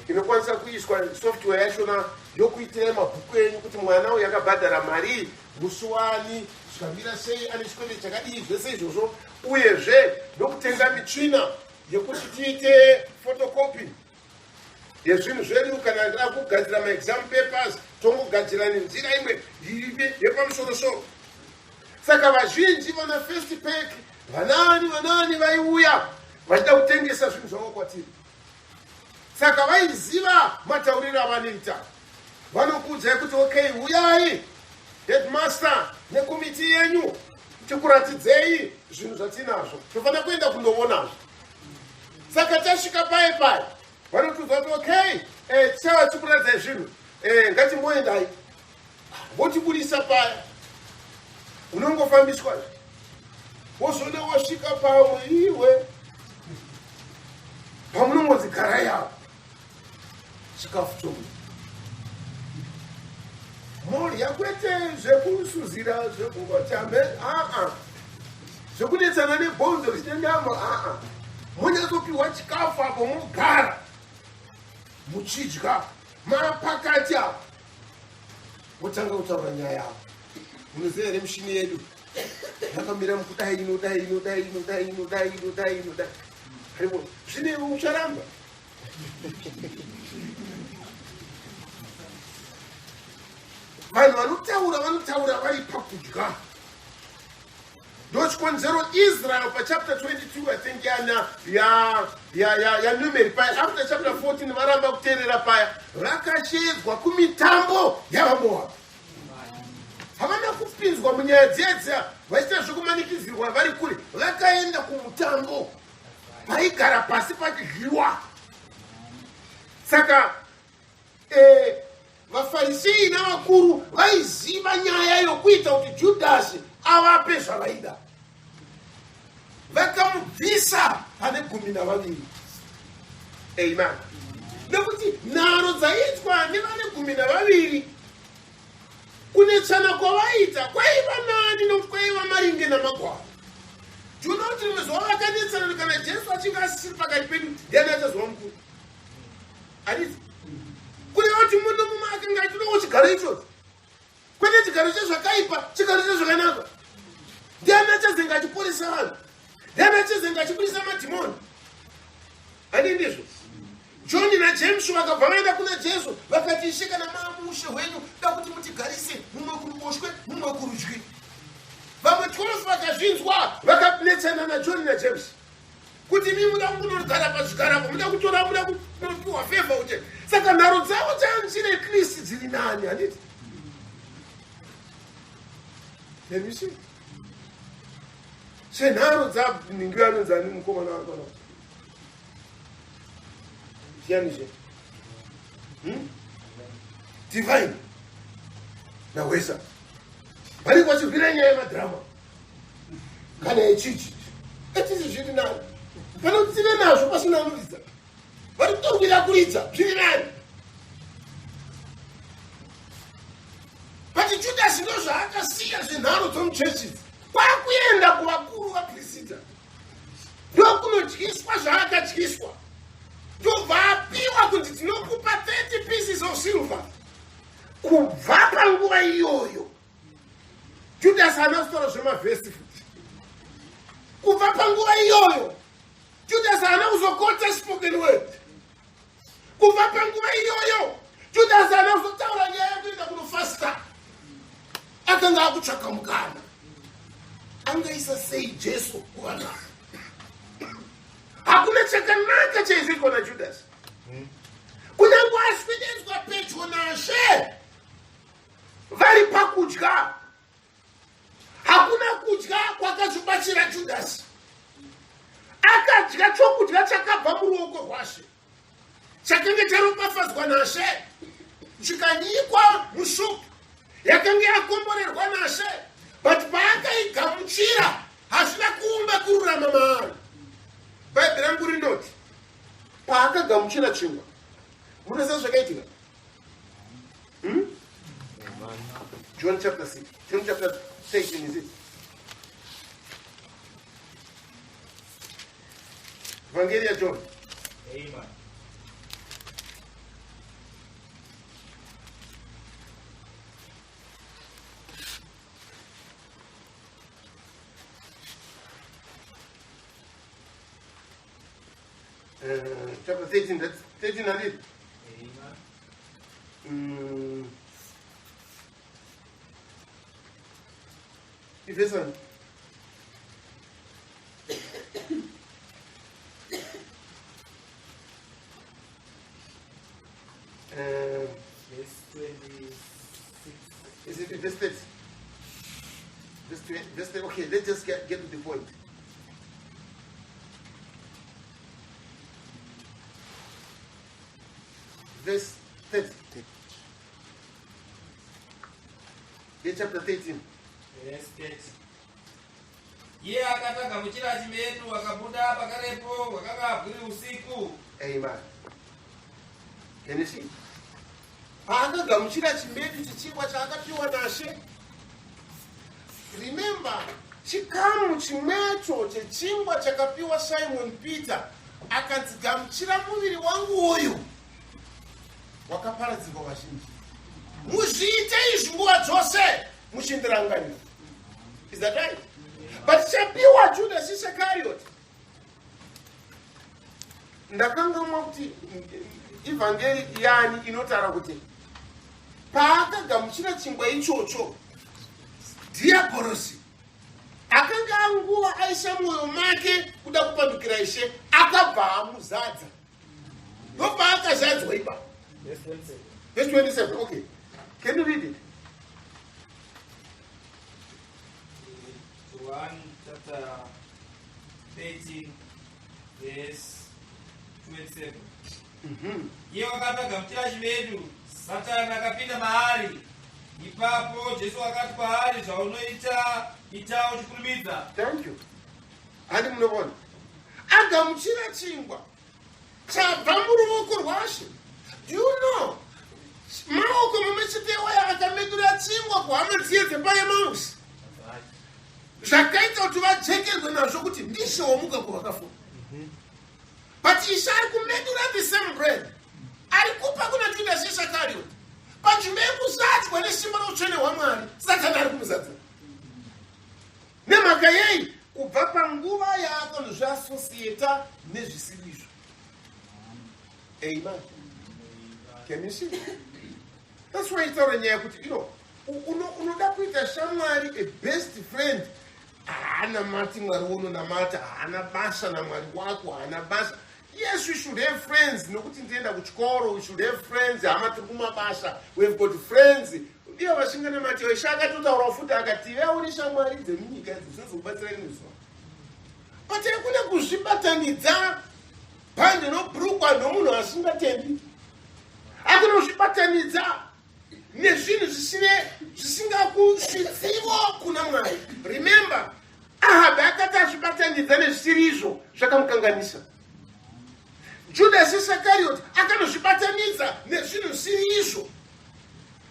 inokwanisa kuiswa software yachona yokuitirai mabhuku enyu kuti mwana uyu akabhadhara mari musi wani, zvikamira sei, ane chikwete chakadii, zvese izvozvo. Uyezve nokutenga michina yekuti tiite photocopy yezvinhu zvedu. Kana ndida kugadzira maexam papers, tongogadzira nenzira imwe yepamusorosoro. Saka vazhinji vana First Pack, vanani vanani vaiuya vachida kutengesa zvinhu zvavo kwatiri. Saka vaiziva matauriro avanoita. Vanokuudzai kuti okay, uyai headmaster nekomiti yenyu tikuratidzei zvinhu zvatinazvo, tofanira kuenda kundoonazvo. Saka tasvika paye paye vanotiudza kuti okay, tichava tikuratidzai zvinhu, ngatimboendai. Votibudisa paya, unongofambiswa wozoona wasvika pamwe iwe pamunongonzi garai apo. Zvekusuzira, zvekungotame, aa, zvekunetsana nebhonzo risina nyama, aa. Monyatsopiwa chikafu apo mogara muchidya mapakati apo, wotanga kutaura nyaya yavo. Munoziva here mishini yedu yakamira mukudai, inodai, inodai, inodai, inodai, inodai, inodai. Haribo zvine ucharamba. Vanhu vanotaura vanotaura vari pakudya. Ndochikonzero Israel pachapter 22, I think, yana yaNumeri paya, after chapter 14, varamba kuteerera paya, vakashedzwa kumitambo yavaMoabhi. Havana kupinzwa munyaya dziya dziya vachiita zvekumanikidzirwa vari kure. Vakaenda kumutambo paigara pasi pachidyiwa. Saka vaFarisei navakuru vaiziva nyaya yokuita kuti Judhasi avape zvavaida. Vakamubvisa pane 12. Amen. Nekuti nharo dzaiitwa nevane 12, kunetsana kwavaita kwaiva nani nokuti kwaiva maringe namagwaro. Tiona kuti rimwe zuva vakanetsana, kana Jesu achinge asisiri pakati pedu, ndiani achazova mukuru? Handiti kureva kuti munhu mumwe akanga achidawo chigaro ichocho, kwete chigaro chezvakaipa, chigaro chezvakanaka. Ndiani achazenge achiporesa vanhu? Ndiani achazenge achibudisa madhimoni? Handi ndizvo? Johni naJames vakabva vaenda kuna Jesu vakati, Ishe, kana maamuushe hwenyu, da kuti mutigarise, mumwe kuruboshwe, mumwe kurudyi. Vamwe 12 vakazvinzwa, vakanetsana naJohni naJames kuti imi muda kunogara pazvigarapo, muda kutora, muda kupiwa favour kuti. Saka nharo dzavo dzanzire at least dziri nani, handiti? Can you see? Senharo dzanhingi anonzi ani mukomana wari pana ndiani zve? Divine naWesa vari vachirwira nyaya yemadhirama kana yechichi etisi, zviri nani pane kuti tive nazvo pasina anoridza. Vari kutorwira kuridza, zviri nani. But Judasi ndo zvaakasiya zvenharo dzomuchechi, kwakuenda kuvakuru vaprisita, ndokunodyiswa zvaakadyiswa, ndobva apiwa kunzi tinokupa 30 pieces of silver. Kubva panguva iyoyo Judasi haana kutaura zvemavhesi futi. Kubva panguva iyoyo Judasi haana kuzokota spoken word. Kubva panguva iyoyo Judasi haana kuzotaura nyaya yekuenda kunofasta. Akanga akutsvaka mukana, angaisa sei Jesu kuvanhu. Hakuna chakanaka chaizoitwa naJudasi, kunyange aswededzwa pedyo nashe vari pakudya. Hakuna kudya kwakazobatsira Judhasi. Akadya chokudya chakabva muruoko rwashe, chakanga charopafadzwa nashe, chikanyikwa musupu yakanga yakomborerwa nashe, but paakaigamuchira hazvina kuumba kururama maari. Bhaibheri rangu rinoti paakagamuchira chingwa, munoziva zvakaitika? John chapter 6, John chapter 13, is it? Vhangeri yaJohn. Amen. Chapter 13, that's 13, handiti? Amen. Ivhesi ani? Verse 26. Is it verse 30? Verse 20, verse 30. Okay, let's just get to the point. Verse 30. Yeah, chapter 13. Verse 30. Iye akati agamuchira chimedu, akabuda pakarepo, hwakanga huri usiku. Amen. Can you see? Paakagamuchira chimedu chechingwa chaakapiwa nashe. Remember, chikamu chimwecho chechingwa chakapiwa Simon Peter akanzi gamuchira muviri wangu uyu wakaparadzirwa vazhinji. Muzviite izvi nguva dzose muchindirangarira. Is that right? But chapiwa Judas Iscariot ndakangamwa kuti ivhangeri yani inotaura kuti paakagamuchira chingwa ichocho dhiyabhorosi akanga anguva aisa mwoyo make kuda kupandukira ishe akabva amuzadza ndopaakazadzwa ipa verse 27 okay can you read it John chapter 13 verse 27. Iye wakati agamuchira chimedu, Satani akapinda maari. Ipapo Jesu akati kwaari, zvaunoita ita uchikurumidza. Thank you. Handi munoona. Agamuchira chingwa chabva muruoko rwaShe. Do you know? Maoko mamwe chete waya akamedura chingwa kuhama dziye dzepaEmausi. Zvakaita kuti vajekerwe nazvo kuti ndishe wamuka kuvakafa. But Ishe ari kumedura the same bread. Ari kupa kuna Judas Iscariot. Panzvimbo yekuzadzwa nesimba routsvene hwaMwari, Satani ari kumuzadza. Nemhaka yei? Kubva panguva yaakanozviasosieta nezvisiri izvo. Amen. Can you see? That's why itaura nyaya yekuti you know, unoda kuita shamwari a best friend haanamati mwari wononamata haana basa namwari wako haana basa. Yes, we should have friends nokuti ndienda kuchikoro, we should have friends, hama tiri kumabasa, we have got friends. Ndiyo vasinganamati ishe akatotaura futi akati ive uri shamwari dzemunyika idzo zvinozokubatsira rimwe zuva. But hakuna kuzvibatanidza bhande nobrukwa nomunhu asingatendi. Hakuna kuzvibatanidza nezvinhu zvisingakusvitsivo kuna Mwari. Remember, Ahabhi akati azvibatanidza nezvisiri izvo zvakamukanganisa. Judas Iscariot akanozvibatanidza nezvinhu zvisiri izvo.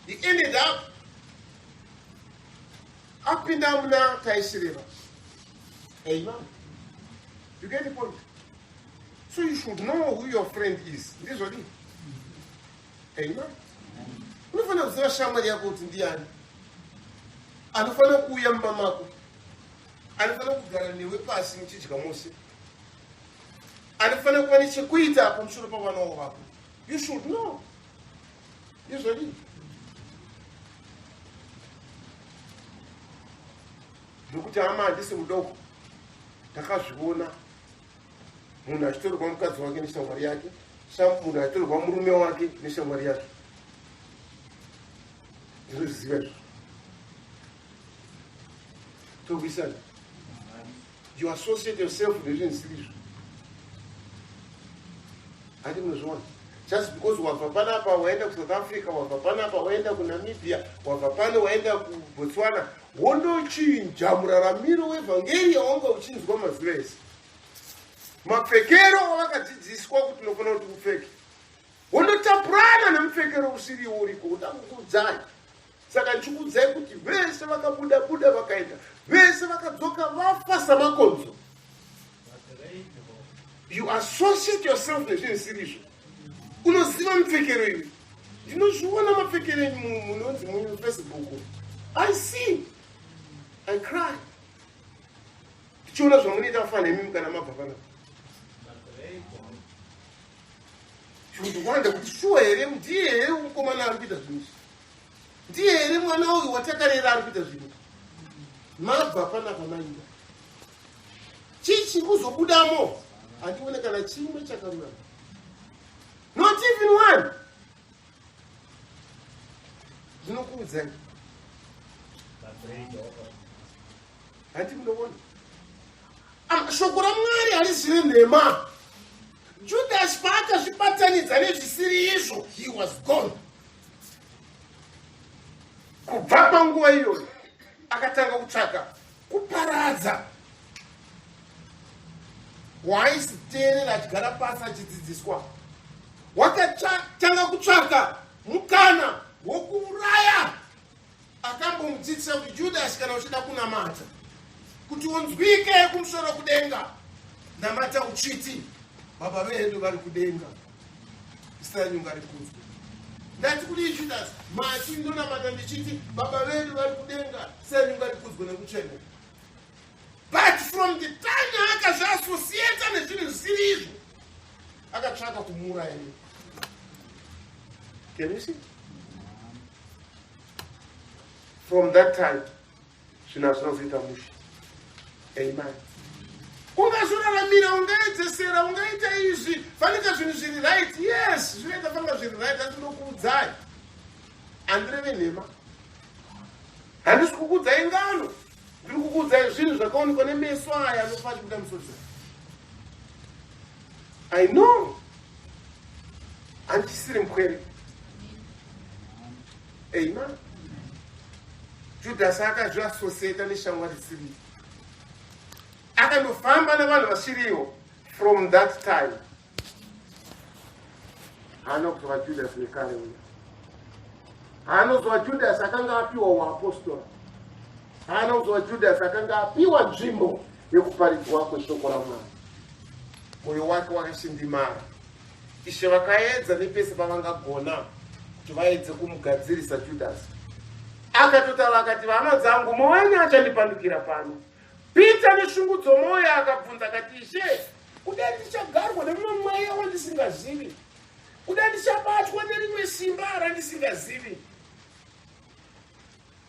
He ended up apinda muna taisireva. Amen. You get the point? So you should know who your friend is. Ndizvodi? Amen. Unofanira kuziva shamwari yako kuti ndiani. Anofanira kuuya mumba mako. Anofanira kugara newe pasi muchidya mose. Anofanira kuva nechekuita pamusoro pavana vako. You should know. Ndizvodi? Nokuti hama handisi mudoko. Ndakazviona munhu achitorerwa mukadzi wake neshamwari yake, munhu achitorerwa murume wake neshamwari yake. Ndinozviziva izvo. Tokuisana. You associate yourself nezvinhu zvisiri izvo. Handi munozviona. Just because wabva panapa waenda kuSouth Africa, wabva panapa waenda kuNamibia, wabva pano waenda kuBotswana, wondochinja muraramiro wevhangeri yawanga uchinzwa mazuva ese. Mapfekero awakadzidziswa kuti unofanira kuti upfeke, wondotapurana nemupfekero usiriwo uriko. Uda kukuudzai. Saka ndichikuudzai kuti vese vakabuda buda vakaenda, vese vakadzoka vafa samakonzo. You associate yourself nezvinhu zvisiri izvo. Unoziva mupfekero iwe. Ndinozviona mapfekero enyu munonzi muFacebook. I see. I cry. Tichiona zvamunoita fana imimi kana mabva panapa. You wonder kuti shuwa here ndiye here mukomana ari kuita zvinhu izvi? Ndiye here mwana uyu watakarera ari kuita zvinhu? Mabva panapa maida. Chii chiri kuzobudamo? Handione kana chimwe chakarurama. Not even one. Ndinokuudzai. Handi munoona. Shoko raMwari harisi renhema. Judas paakazvibatanidza nezvisiri izvo, he was gone. Kubva panguva iyoyo akatanga kutsvaka kuparadza. Waisiteerera achigara pasi achidzidziswa. Wakatanga kutsvaka mukana wokuuraya. Akambomudzidzisa kuti Judasi kana uchida kunamata kuti unzwike kumusoro kudenga namata uchiti baba vedu vari kudenga zita renyu ngarikudzwe. Ndati kudii Judasi? Mati ndonamata ndichiti baba vedu vari kudenga zita renyu ngarikudzwe nekutsvene. But from the time yaakazviasociata nezvinhu zvisiri izvo akatsvaka kumuuraya. Can you see? From that time zvinhu hazvina kuzoita mushe. Amen. Ungazoraramira, ungaedzesera, ungaita izvi, fanika zvinhu zviri right. Yes, zvinoita fanika zviri right, asi ndokuudzai. Handireve nhema. Handisi kukuudzai ngano. Ndiri kukuudzai zvinhu zvakaonekwa nemeso aya anofa achibuda misodzi. I know. Handisiri mukwere. Amen. Judhasi akazviasoseta neshamwari dzisiriyo. Akandofamba nevanhu vasiriwo from that time. Haana kuzova Judhasi wekare uya. Haana kuzova Judhasi akanga apiwa uapostora. Haana kuzova Judhasi akanga apiwa nzvimbo yekuparidzwa kweshoko raMwari. Mwoyo wake wakashindimara. Ishe vakaedza nepese pavangagona kuti vaedze kumugadzirisa Judhasi. Akatotaura akati, hama dzangu, mumwe wenyu achandipandukira pano. Pita neshungu dzomwoyo akabvunza akati, Ishe, kudai ndichagarwa nemumwe mweya wandisingazivi, kudai ndichabatwa nerimwe simba randisingazivi.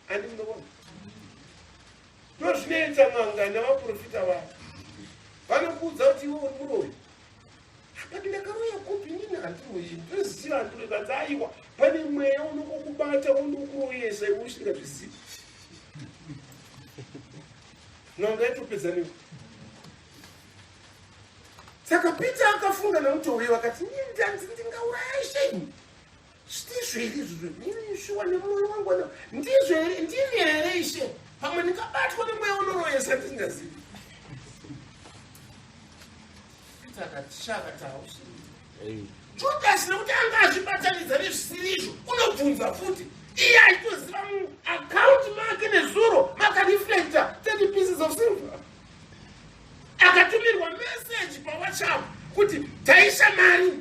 Andi munoona? Ndozvinoita n'anga navaprofita vavo. Vanokuudza kuti iwe uri muroyi. But ndakaroya kupi inini handiroyi, ndoziva handiroyi kanzi aiwa pane mweya unokukubata unokuroyesa iwe usingazvizivi. N'anga yatopedza newe. Saka Peter akafunga namutouyo akati ndanzi ndingauraya Ishe ini. Ndizvo here izvozvo? Ini shuwa nemwoyo wangu wana ndizvo here ndini here Ishe? Pamwe ndingabatwa nemweya unoroyesa ndisingazivi. Peter akati sha akati hausiri. Judas nekuti anga azvibatanidza nezvisiri izvo unobvunza futi iye achitoziva muakaunti make nezuro makareflecta 30 pieces of silver akatumirwa meseji pawhatsapp kuti taisa mari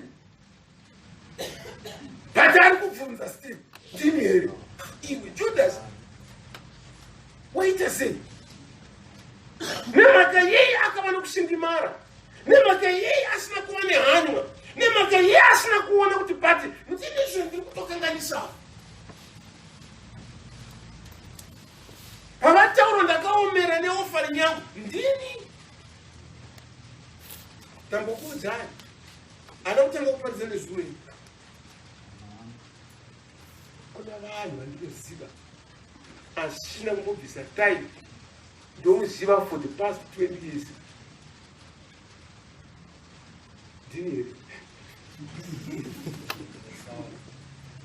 but ari kubvunza still ndini here iwe Judas waita sei nemhaka yei akava nokushindimara nemhaka yei asina kuva nehanywa nemhaka yei asina kuona kuti but ndini zve ndiri kutokanganisawo pavataura ndakaomera neofaring yangu ndini tambokuudzai Ada kutanga kuparidza nezuro iri. Kuna vanhu vandinoziva asina kumbobvisa time ndomuziva for the past 20 years. Ndini here?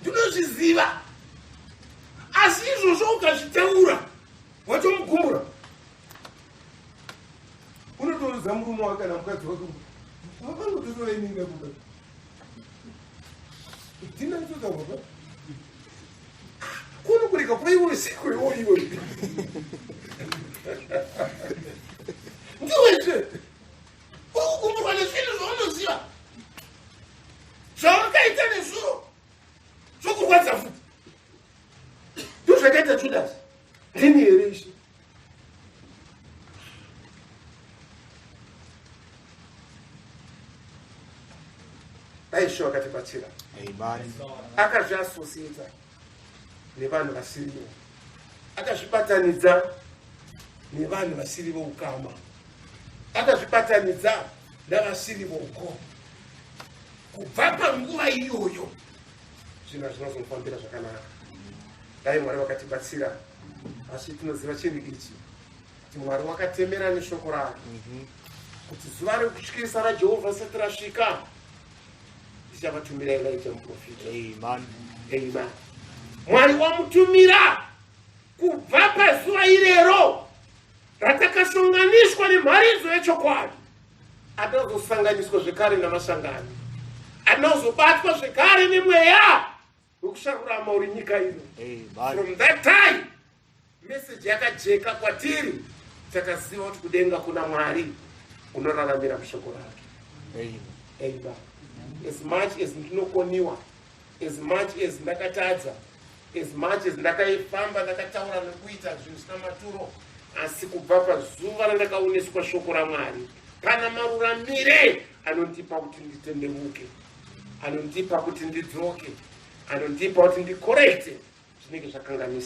Ndinozviziva. Asi izvozvo ukazvitaura watomugumbura. Unotoudza murume wake kana mukadzi wake vakangototovainenga kuda ndinatoda baba kuno kureka kwaiwe siko iwo iwe ndiwezve uri kugumburwa nezvinhu zvaunoziva zvawakaita nezuro zvokurwadza futi ndozvakaita Judasi ndini here Ishe Dai Ishe wakatibatsira. Akazviasosiedza nevanhu vasirivo, akazvibatanidza nevanhu vasiri voukama, akazvibatanidza navasiri voko. Kubva panguva iyoyo zvinhu hazvinazomufambira zvakanaka. Dai Mwari vakatibatsira, asi tinoziva chinhu ichi kuti Mwari wakatemera neshoko rake kuti zuva rekutyisa raJehovha risati rasvika ndichavatumira Elija muprofita. Amen. Amen. Mwari wamutumira kubva pazuva irero ratakasonganiswa nemharidzo yechokwadi atinozosanganiswa zvekare namasangano atinozobatwa zvekare nemweya wekusarurama uri nyika ino. From that time Meseji yakajeka kwatiri, takaziva kuti kudenga kuna Mwari unoraramira mushoko rake. Amen. As much as ndinokoniwa, as much as ndakatadza, as much as ndakaifamba ndakataura nekuita zvinhu zvisina maturo, asi kubva pazuva randakaoneswa shoko raMwari, pana maruramire anondipa kuti nditendevuke, anondipa kuti ndidzoke, anondipa kuti ndikorekte zvinenge zvakanganisa.